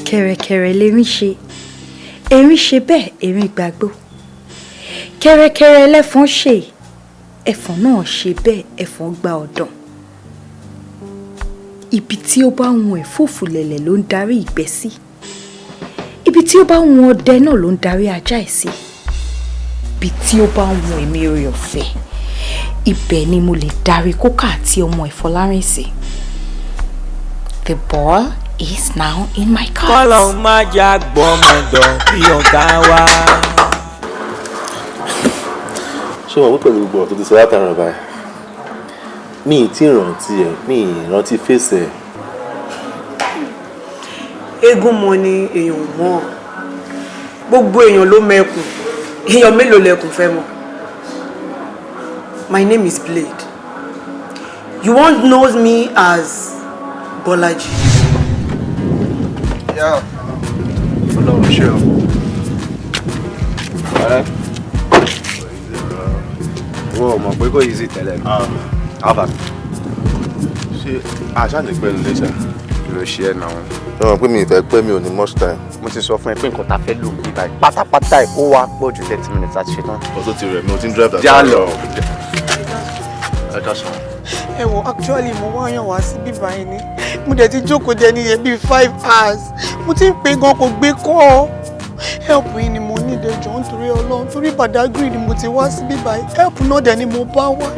K: Kẹ̀rẹ̀kẹ̀rẹ̀ lerin ṣe, erin ṣe bẹ́ẹ̀ erin gbàgbó. Kẹ̀rẹ̀kẹ̀rẹ̀ lẹ́fọ̀n ṣe, ẹ̀fọ̀n náà ṣe bẹ́ẹ̀ ẹ̀fọ̀n gba ọ̀dàn. Ibi tí ó bá hun ẹ̀fúùfù lẹ̀lẹ̀ ló ń darí ìgbẹ́ sí. Ibi tí ó bá hun ọdẹ náà ló ń darí ajá ẹ̀ sí. Ibi tí ó bá hun èmi oore ọ̀fẹ́, ibẹ̀ ni mo lè darí kókà àti ọmọ Ìfọlárìn sí. The ball is now in my court.
A: Kọ́lọ̀ má já gbọ́mọdọ̀ bí ọ̀gá wa.
C: Ṣé wọ́n wí pẹ̀lú gbogbo ọ̀rọ̀ tó ti sọ látara báyìí? Mi ì tí ì rántí ẹ̀, mi ì rántí fèsì ẹ̀.
L: Eégún mọ ni èèyàn ò mọ̀. Gbogbo èèyàn ló mẹ́kùn. Èèyàn mélòó lẹkùn fẹ́ mọ̀? My name is Blade. You won't know me as Bolaji.
J: Yeah. Ọlọ́run ṣe o. Ọ̀rẹ́. Wọ́n mọ̀ pé kò easy tẹ́lẹ̀. Alpha.
C: Ṣé àṣà ní pẹ́ẹ́nu lè ṣá?
J: Kí ló ṣe ẹ́ náà?
C: Ṣé o mọ̀ pé mi ì fẹ́ pẹ́, mi ò ní much time?
M: Mo ti sọ fún ẹ pé nǹkan ta fẹ́ lò ní báyìí pátápátá ẹ̀ ó wá pọ̀ ju 30 minutes àti ṣetán.
C: Ọ̀sán ti rẹ̀ mi, mo ti ń drive
M: Já lọ.
C: Ẹ ká sàn.
L: Ẹ wò, actually mo wá yàn wá sí bíbá yìí ni. Mo dẹ̀ ti jókòó jẹ níyẹn bíi 5 hours. Mo ti ń pè gan, kò gbé kọ́. Help yìí ni mo ní, ìdẹjọ́ nítorí Ọlọ́run, torí Badagry ni mo ti wá sí bíbá yìí. Help náà dẹ̀ ni mo bá wá.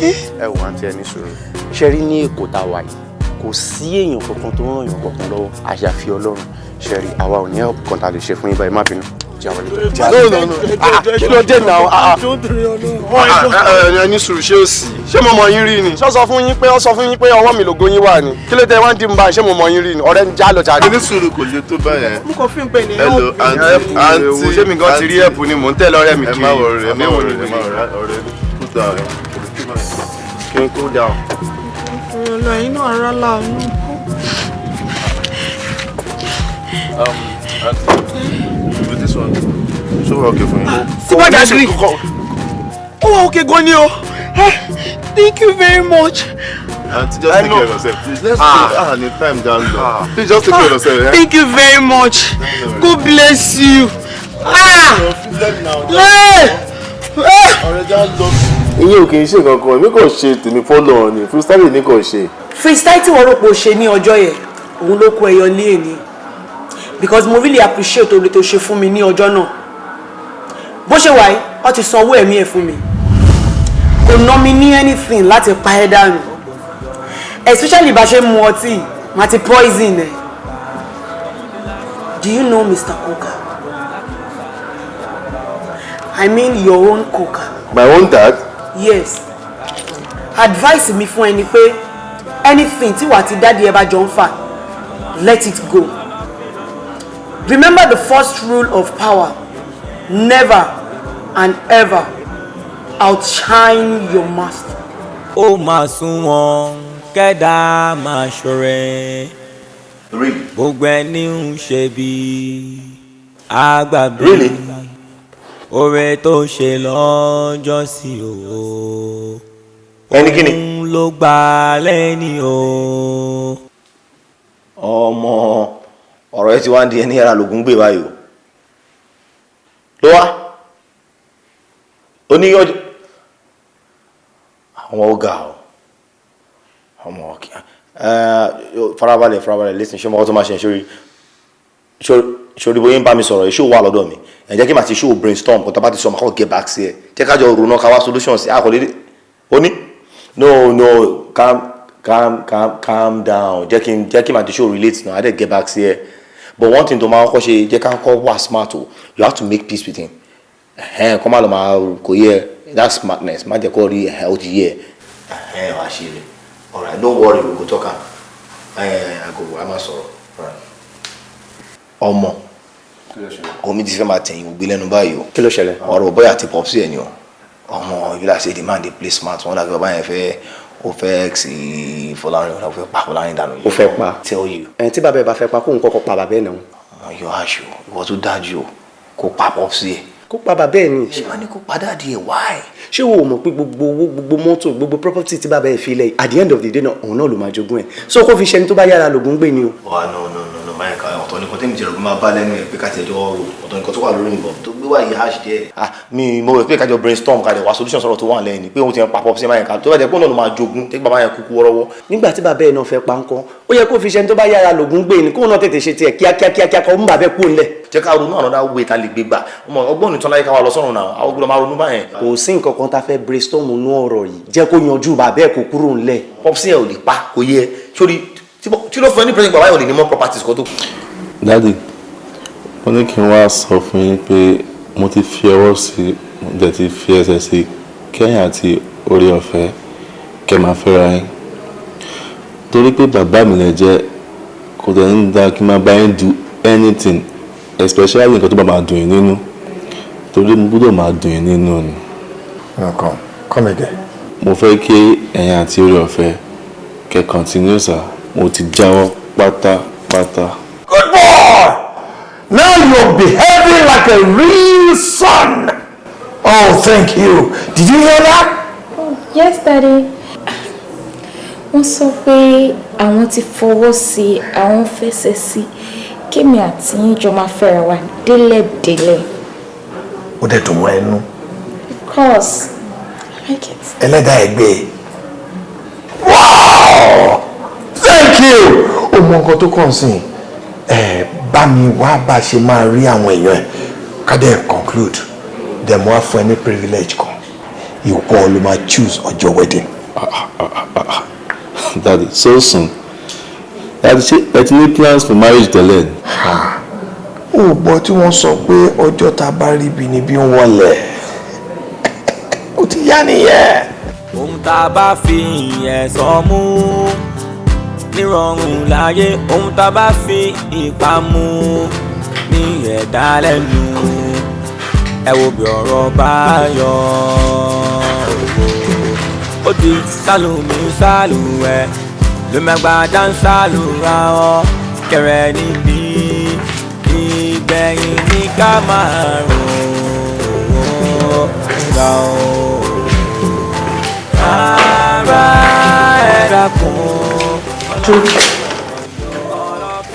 M: Ẹ wò, àǹtí, ẹ ní sùúrù. Ṣe rí, ní Èkó tá a wà yìí, kò sí èèyàn kankan tó ń ràn yàn kankan lọ́wọ́ àyàfi Ọlọ́run. Ṣe rí, àwa ò ní help kan tá a lè ṣe fún yín báyìí. Má bínú.
C: No, no, no.
M: Ah, kí ló dé náà? Ah,
C: ah. Ẹ ní sùúrù, ṣé ó sì ṣé mo mọ yín rí ni?
M: Ṣó sọ fún yín pé ó sọ fún yín pé ọwọ́ mi lògo yín wà ni? Kí ló dé wá ń dín báyìí? Ṣé mo mọ yín rí ni? Ọ̀rẹ́ ń já lọ jáde.
C: Ẹ ní sùúrù, kò lè tó báyẹn.
L: Mo kàn fi ń pè ní
C: Hello, aunty, aunty.
M: Ṣé mi gan ti rí help ni? Mò ń tẹ̀lé ọ̀rẹ́ mi
C: Ẹ
M: kiri.
C: má worry, ẹ má worry, ẹ má worry, ọ̀rẹ́, cool down.
M: Kí n cool down?
L: Nítorí Ọlọ́run, ẹ̀yin náà ara láàánú.
C: Aunty, with this one, ṣó wà okay fún yín?
L: Sí Badagry. Ó wà okay gan ni o. Thank you very much.
C: Aunty, just take care of yourself, please. Let's go. Ah, ní time down low. Please just take care of yourself. Eh?
L: Thank you very much. God bless you. Ah! Yeah!
C: Ọ̀rẹ́, já lọ. Ìyẹn ò kì í ṣe kankan, èmi kò ṣe tèmi fọ́lọ̀ ni, freestyle ni kò ṣe.
N: Freestyle tí wọ́n rò pé o ṣe ní ọjọ́ yẹn, òun ló kó ẹyọ lé èní, because mo really appreciate oore tó ṣe fún mi ní ọjọ́ náà. Bó ṣe wà yìí, wọ́n ti san owó ẹ̀mí ẹ̀ fún mi. Kò ná mi ní anything láti pa ẹ́ dànù, especially bá ṣe ń mu ọtí, màá ti poison ẹ̀. Do you know Mr. Coker? I mean your own Coker.
C: My own dad?
N: Yes. Advice mi fún ẹ ni pé anything tí wàá ti daddy ẹ bá jọ ń fà, let it go. Remember the first rule of power: never and ever outshine your master.
A: Ó máa sún wọn kẹ́dá máa ṣọ̀rẹ́, gbogbo ẹni ń ṣe bí àgbàbí oore tó ṣe lọ́jọ́ sí o.
D: Ẹni kí ni?
A: Òun ló gbà lẹ́ni o.
D: Ọmọ, ọ̀rọ̀ ẹ ti wá ń di ẹni yàrá lògùn gbé báyìí o. Ló wá oníyọjọ àwọn ọ̀gá o. Ọmọ, ọkẹ, farabalẹ̀, farabalẹ̀, listen. Ṣé ọmọ kan tó máa ṣe sórí sórí bóyá ń bá mi sọ̀rọ̀ ṣó wà lọ́dọ̀ mi? Ẹ̀ jẹ́ kí màá ti ṣó brainstorm kó tá bá ti sọ, màá kọ́ get back sí ẹ. Jẹ́ ká jọ ronú, ká wá solution sí àkọlé ó ní. No, no, calm, calm, calm, calm down. Jẹ́ kí màá ti ṣó relate náà, á dẹ̀ get back sí ẹ. But one thing tó máa kọ́ ṣe, jẹ́ ká kọ́ wà smart o. You have to make peace with him. Ẹ̀hẹ́n, kọ́ má lọ máa kò yẹ. That's smartness. Má jẹ́ kó rí. Ẹ̀hẹ́n, ó ti yẹ. Ẹ̀hẹ́n, wàá ṣe rẹ̀. Alright, don't worry, we go talk am. Ẹ̀ àgọ́ wa máa sọ̀rọ̀. Ọmọ, omi ti fẹ́ máa tẹ̀yìn ògbé lẹ́nu báyìí o.
M: Kí ló ṣẹlẹ̀?
D: Ọ̀rọ̀ bóyá àti popsi ẹ̀ ni o. Ọmọ, ibi láti ṣe the man dey play smart. Wọn dàgbé bàbá yẹn fẹ́, ó fẹ́ sí Fọlárin, ó fẹ́ pa Fọlárin dànù.
M: Ó fẹ́ pa?
D: Tell you.
M: Ẹ̀ tí bàbá ẹ bá fẹ́ pa, kóun kọ́kọ́ pa bàbá ẹ̀ náà.
D: Ọmọ, yọ aṣọ ìwọ tó dájú o, kó pa popsi ẹ̀.
M: Kó pa bàbá ẹ̀ ni.
D: Ṣé wàá ní kó pa daddy ẹ̀? Why?
M: Ṣé wo mọ̀ pé gbogbo owó, gbogbo mọ́tò, gbogbo property tí bàbá ẹ̀ fi lẹ̀, at the end of the day náà, òun náà ló máa jogún ẹ̀? So kó fi ṣẹni tó bá yára lògùn gbé ni o.
D: Wà, no, no, no, no, máa ka. Ọ̀tọ̀ nìkan tẹ́mi jẹ̀rọ máa bá lẹ́nu ẹ̀ pé ká tiẹ̀ jọ rò, ọ̀tọ̀ nìkan tó wà lórí nìbọn tó gbé wá yìí hash díẹ̀. Ah, mi mo rò pé kájọ brainstorm, ká dẹ̀ wá solution sọ̀rọ̀ tó wà lẹ́yìn ni pé òun ti ń pa popsi máa yẹn ká tó bá jẹ́ pé òun náà ló máa jogún tẹ́ bàbá yẹn kúkú wọ́rọ́wọ́.
M: Nígbà tí bàbá ẹ̀ náà fẹ́ pa ńkọ́? Ó yẹ kó fi ṣẹni tó bá yára lògùn gbé ni, kóun náà tètè ṣe tiẹ̀ kíákíá kíákíá, kó ń bàbẹ́ kú ńlẹ̀.
D: Jẹ́ ká ronú another way ta lè gbé gbà. Ọmọ, ọgbọ́n nìtàn láyé, ká wà lọ sọ́run náà, àwọn gbọ́dọ̀ máa ronú báyẹn.
M: Kò sí nǹkan kan tá a fẹ́ brainstorm nú ọ̀rọ̀ yìí. Jẹ́ kó yanjú bàbá ẹ̀, kó kúrò ńlẹ̀.
D: Popsi ẹ̀ ò lè pa, kò yẹ sórí tí ló fún ẹ ní president, bàbá yẹn ò lè ní more properties kó tó.
C: Daddy, mo ní kí n wá sọ fún yín pé mo ti fi ọwọ́ sí, mo dẹ̀ ti fi ẹsẹ̀ sí, kẹ́yìn àti orí ọ̀fẹ́ kẹ́ máa fẹ́ra yín, torí pé bàbá mi lè jẹ́. Kò dẹ̀ ń da kí n máa bá yín do anything, especially nǹkan tó bá máa dùn yín nínú, torí mo gbọ́dọ̀ máa dùn yín nínú ni.
B: Nǹkan come again.
C: Mo fẹ́ kí ẹ̀yin àti orí ọ̀fẹ́ kẹ́ continue sir. Mo ti jáwọ́ pátápátá.
H: Good boy! Now you're behaving like a real son. Oh, thank you. Did you hear that?
I: Yes, Daddy. Wọ́n sọ pé àwọn ti fọwọ́ sí i, àwọn fẹsẹ̀ sí i, kémi àti yín jọ máa fẹ́ra wa délẹ̀délẹ̀.
H: Ó dẹ̀ dùn mọ́ ẹnu.
I: Of course. I like it.
H: Ẹlẹ́dàá ẹgbẹ́ ẹ̀.
B: Oh, thank you. Ó mọ nǹkan tó kàn sí ẹ, bá mi wá bá ṣe máa rí àwọn èèyàn ẹ, ká dẹ̀ conclude. Then mo wá fún ẹ ní privilege kan, ìwọ ló máa choose ọjọ́ wedding.
C: Daddy, so soon? Daddy, ṣé ẹ ti ní plans for marriage tẹ́lẹ̀ ni?
B: Ó gbọ́ tí wọ́n sọ pé ọjọ́ tá a bá rí ibi ni bí ń wọlé, ó ti yá nìyẹn.
A: Ohun tá a bá fi ẹ̀sọ́ mú nírọ̀rùn láyé, ohun tá a bá fi ipá mú ní ẹ̀dá lẹ́nu. Ẹ wo bí ọ̀rọ̀ bá yọ, ó di sálùmí sálù ẹ lómẹgbàdá ń sálù ra ọ kẹrẹ níbí, ìgbẹ̀yìn ní ká máa rò ó ga ó. Ara ẹ̀ dákun.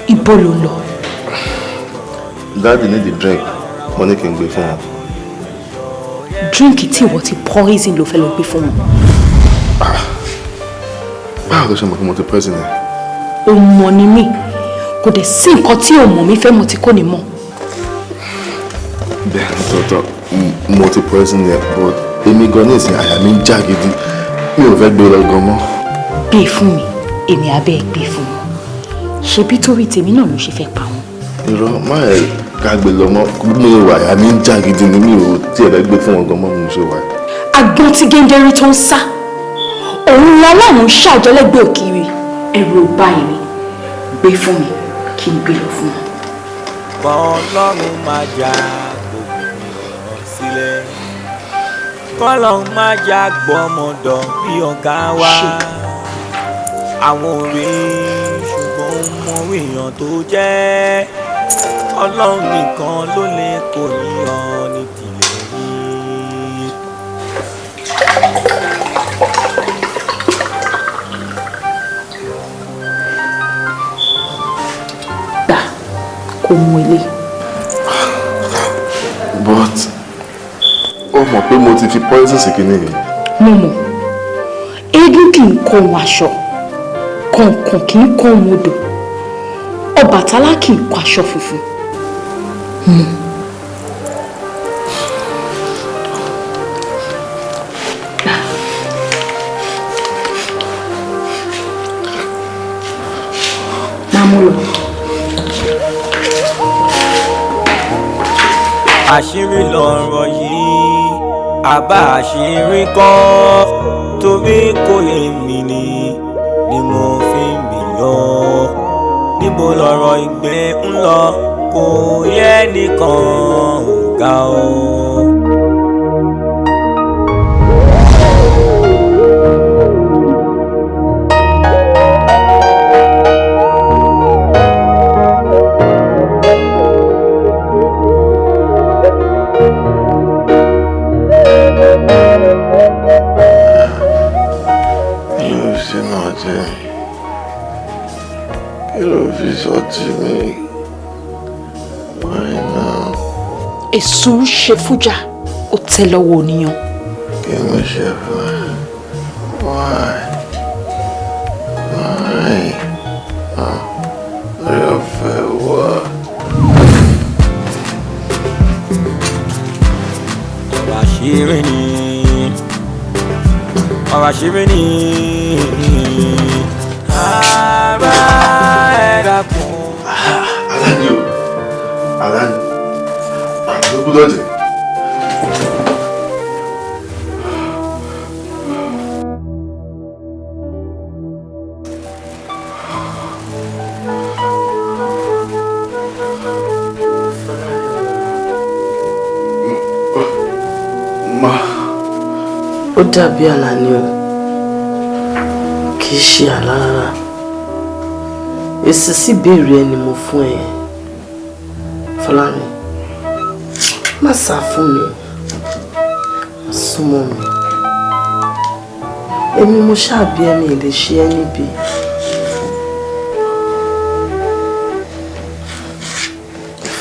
K: Ibo ló ń lọ?
C: Daddy need the drink, mo ní kí n gbé fún wọn.
K: Drink tí ìwọ ti poison ló fẹ́ lọ gbé fún wọn?
C: Báwo ló ṣe mọ̀ pé mo ti poison ẹ?
K: O mọ̀ ni mí, kò dẹ̀ sí nǹkan tí o mọ̀ mi fẹ́ mọ̀ tí kò ní mọ̀.
C: Bẹ́ẹ̀ ni tòótọ́, mo ti poison ẹ, but èmi gan ní ìsìn àyà mi ń já gidi, mi ò fẹ́ gbé lọ gan mọ́.
K: Gbé fún mi, èmi abẹ́ gbé fún wọn. Ṣebí torí tèmi náà ló ṣe fẹ́ pa wọn.
C: Irọ́, má ẹ̀ ká gbé lọ mọ́, mi ò wà, àyà mi ń já gidi ni, mi ò tiẹ̀ fẹ́ gbé fún wọn gan mọ́ mo ṣe wà.
K: Agbọ́n tí géńdérí tó ń sá, òun lọ́lọ́run ṣàjọlẹ́gbẹ̀ẹ́ òkiri, ẹ̀rù ò bá èmi. Gbé fún mi kí n gbé lọ fún wọn.
A: Kọ́lọ́run máa já gbogbo ọ̀rọ̀ sílẹ̀, kọ́lọ́run máa já gbọ́mọdọ̀ bí ọ̀gá wa. Àwọn òwe ṣùgbọ́n mọ èèyàn tó jẹ́, Ọlọ́run nìkan ló lè kó yíyan ní tìlẹ̀ yìí.
K: Gbà kó mú ilé.
C: But ó mọ̀ pé mo ti fi poison sí kinní yìí.
K: Mo mọ̀, eégún kì í kó ohun aṣọ, kọ̀ǹkọ̀ǹ kì í kó ohun odò, Ọbàtálá kì í kó aṣọ funfun. Mu. Gbà. Máa mú lọ.
A: Àṣírí lọ̀rọ̀ yìí, àbá àṣírí kọ́, torí kò lè mí ni mo fi ń mì lọ. Níbo lọ̀rọ̀ ìgbẹ́ ń lọ, kò yẹ nìkan ò ga o.
K: Èso ṣe fújà, ó tẹ́ lọ́wọ́ oníyan.
B: Kí ló ṣe fún ẹ? Why? Why? Orí ọ̀fẹ́ wá.
A: Ọ̀rọ̀ àṣírí ni, ọ̀rọ̀ àṣírí ni, ara ẹ̀ dákun.
C: Aláàjì o, aláàjì, àló gbọ́dọ̀ jẹ́.
L: Ó dàbí àlá ni o, kì í ṣe àlá rárá. Èsì sí ìbéèrè ẹni mo fún ẹ yẹn. Fọlárin, má sá fún mi, má súnmọ́ mi. Èmi mo ṣàbí ẹni lè ṣe ẹ́ níbi.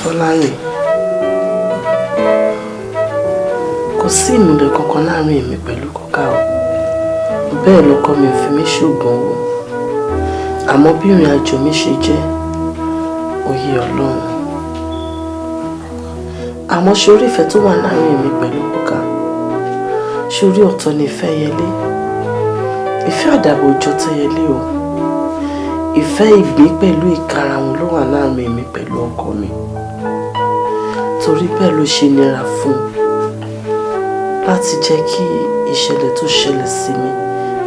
L: Fọlárin, kò sí ìmùlẹ̀ kankan láàrin èmi pẹ̀lú kọ́ká o. Bẹ́ẹ̀ lọkọ mi ò fi mí ṣoògùn owó. Àmọ́ bí ìrìn àjò mi ṣe jẹ́ òye Ọlọ́run. Àmọ́ ṣorí ìfẹ́ tó wà láàrin mi pẹ̀lú Kúkà, ṣorí ọ̀tọ̀ ni ìfẹ́ yẹlé. Ìfẹ́ àdàbò òjò tẹ́yẹlé o. Ìfẹ́ ìgbín pẹ̀lú ìkarahun ló wà láàrin mi pẹ̀lú ọkọ mi. Torí bẹ́ẹ̀ ló ṣe nira fún un láti jẹ́ kí ìṣẹ̀lẹ̀ tó ṣẹlẹ̀ sí mi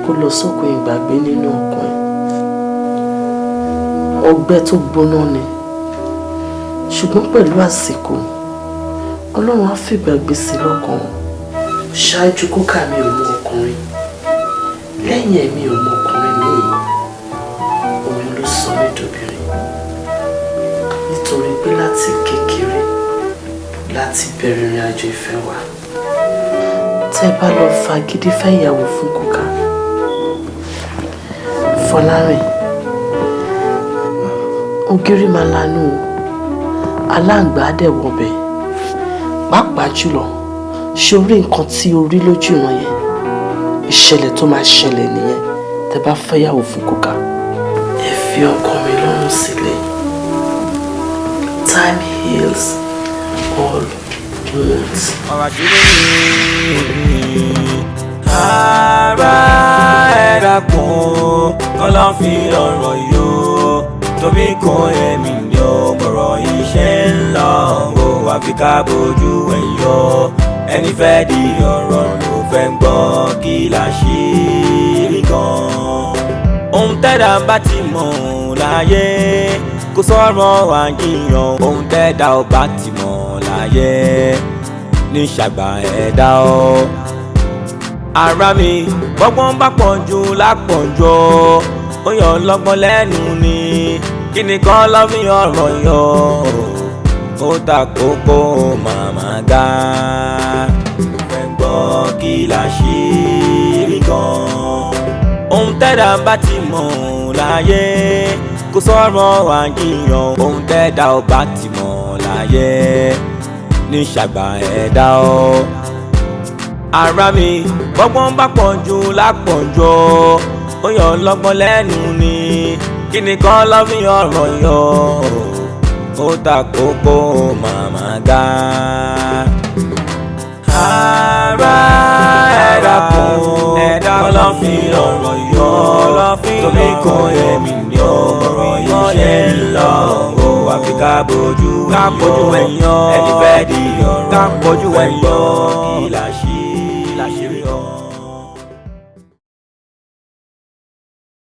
L: kó lọ sókun ìgbàgbé nínú ọkàn ẹ̀. Ọgbẹ́ tó gbóná ni, ṣùgbọ́n pẹ̀lú àsìkò, Ọlọ́run á fìgbàgbé sí lọ́kàn. Ṣáájú Kúkà mi ò mọ ọkùnrin, lẹ́yìn ẹ̀ mi ò mọ ọkùnrin míì. Òun ló sọ mí dòbìnrin, nítorí pé láti kékeré láti bẹ̀rẹ̀ ìrìn àjò ìfẹ́ wa. Tẹ́ bá lọ fagídí fẹ́ ìyàwó fún Kúkà, Fọlárìn, ògiri máa lanú o, aláǹgbá á dẹ̀ wọbẹ̀. Pàápàá jùlọ, ṣe orí nǹkan tí o rí lójú ìran yẹn, ìṣẹ̀lẹ̀ tó máa ṣẹlẹ̀ nìyẹn tẹ́ bá fẹ́yàwó fún Kúkà. Ẹ fi ọkọ mi lọ́rùn sílẹ̀. Time heals all wounds.
A: Ọ̀rọ̀ àṣírí mi, ara ẹ̀ dákun, kọ́lá fi ọ̀rọ̀ yóò tóbi kún èmi ní ọ̀rọ̀ iṣẹ́ ń lọ o, àfi ká bójú ẹ̀ yọ. Ẹni fẹ́ di ọ̀rọ̀ ló fẹ́ ń gbọ́ kí la ṣe rí gan. Ohun tẹ́dá bá ti mọ̀ láyé, kò sọ̀rọ̀ àjíyàn. Ohun tẹ́dá ò bá ti mọ̀ láyé, ní ṣàgbà ẹ̀dá o. Ara mi, bọ́gbọ́n bá pọ̀ jù lápọ̀jù, ó yọ lọ́gbọ́n lẹ́nu ni. Kí ni kan lọ́ fi ọ̀rọ̀ yọ? Ó ta kókó màmá ga. Fẹ́ gbọ́ kí la ṣe rí gan. Ohun tẹ́dá bá ti mọ̀ láyé, kò sọ̀rọ̀ àjíyàn. Ohun tẹ́dá ò bá ti mọ̀ láyé, ní ṣàgbà ẹ̀dá o. Ara mi, bọ́gbọ́n bá pọ̀ jù lápọ̀jù, ó yọ lọ́gbọ́n lẹ́nu ni. Kí ni kan lọ́ fi ọ̀rọ̀ yọ? Ó ta kókó màmá ga. Ara ẹ̀ dákun, kọ́lá fi ọ̀rọ̀ yọ tóbi kún èmi ní ọ̀rọ̀ iṣẹ́ ń lọ o, àfi ká bójú ẹ̀yọ́. Ẹni fẹ́ di ọ̀rọ̀ ló fẹ́ gbọ́ kí la ṣe.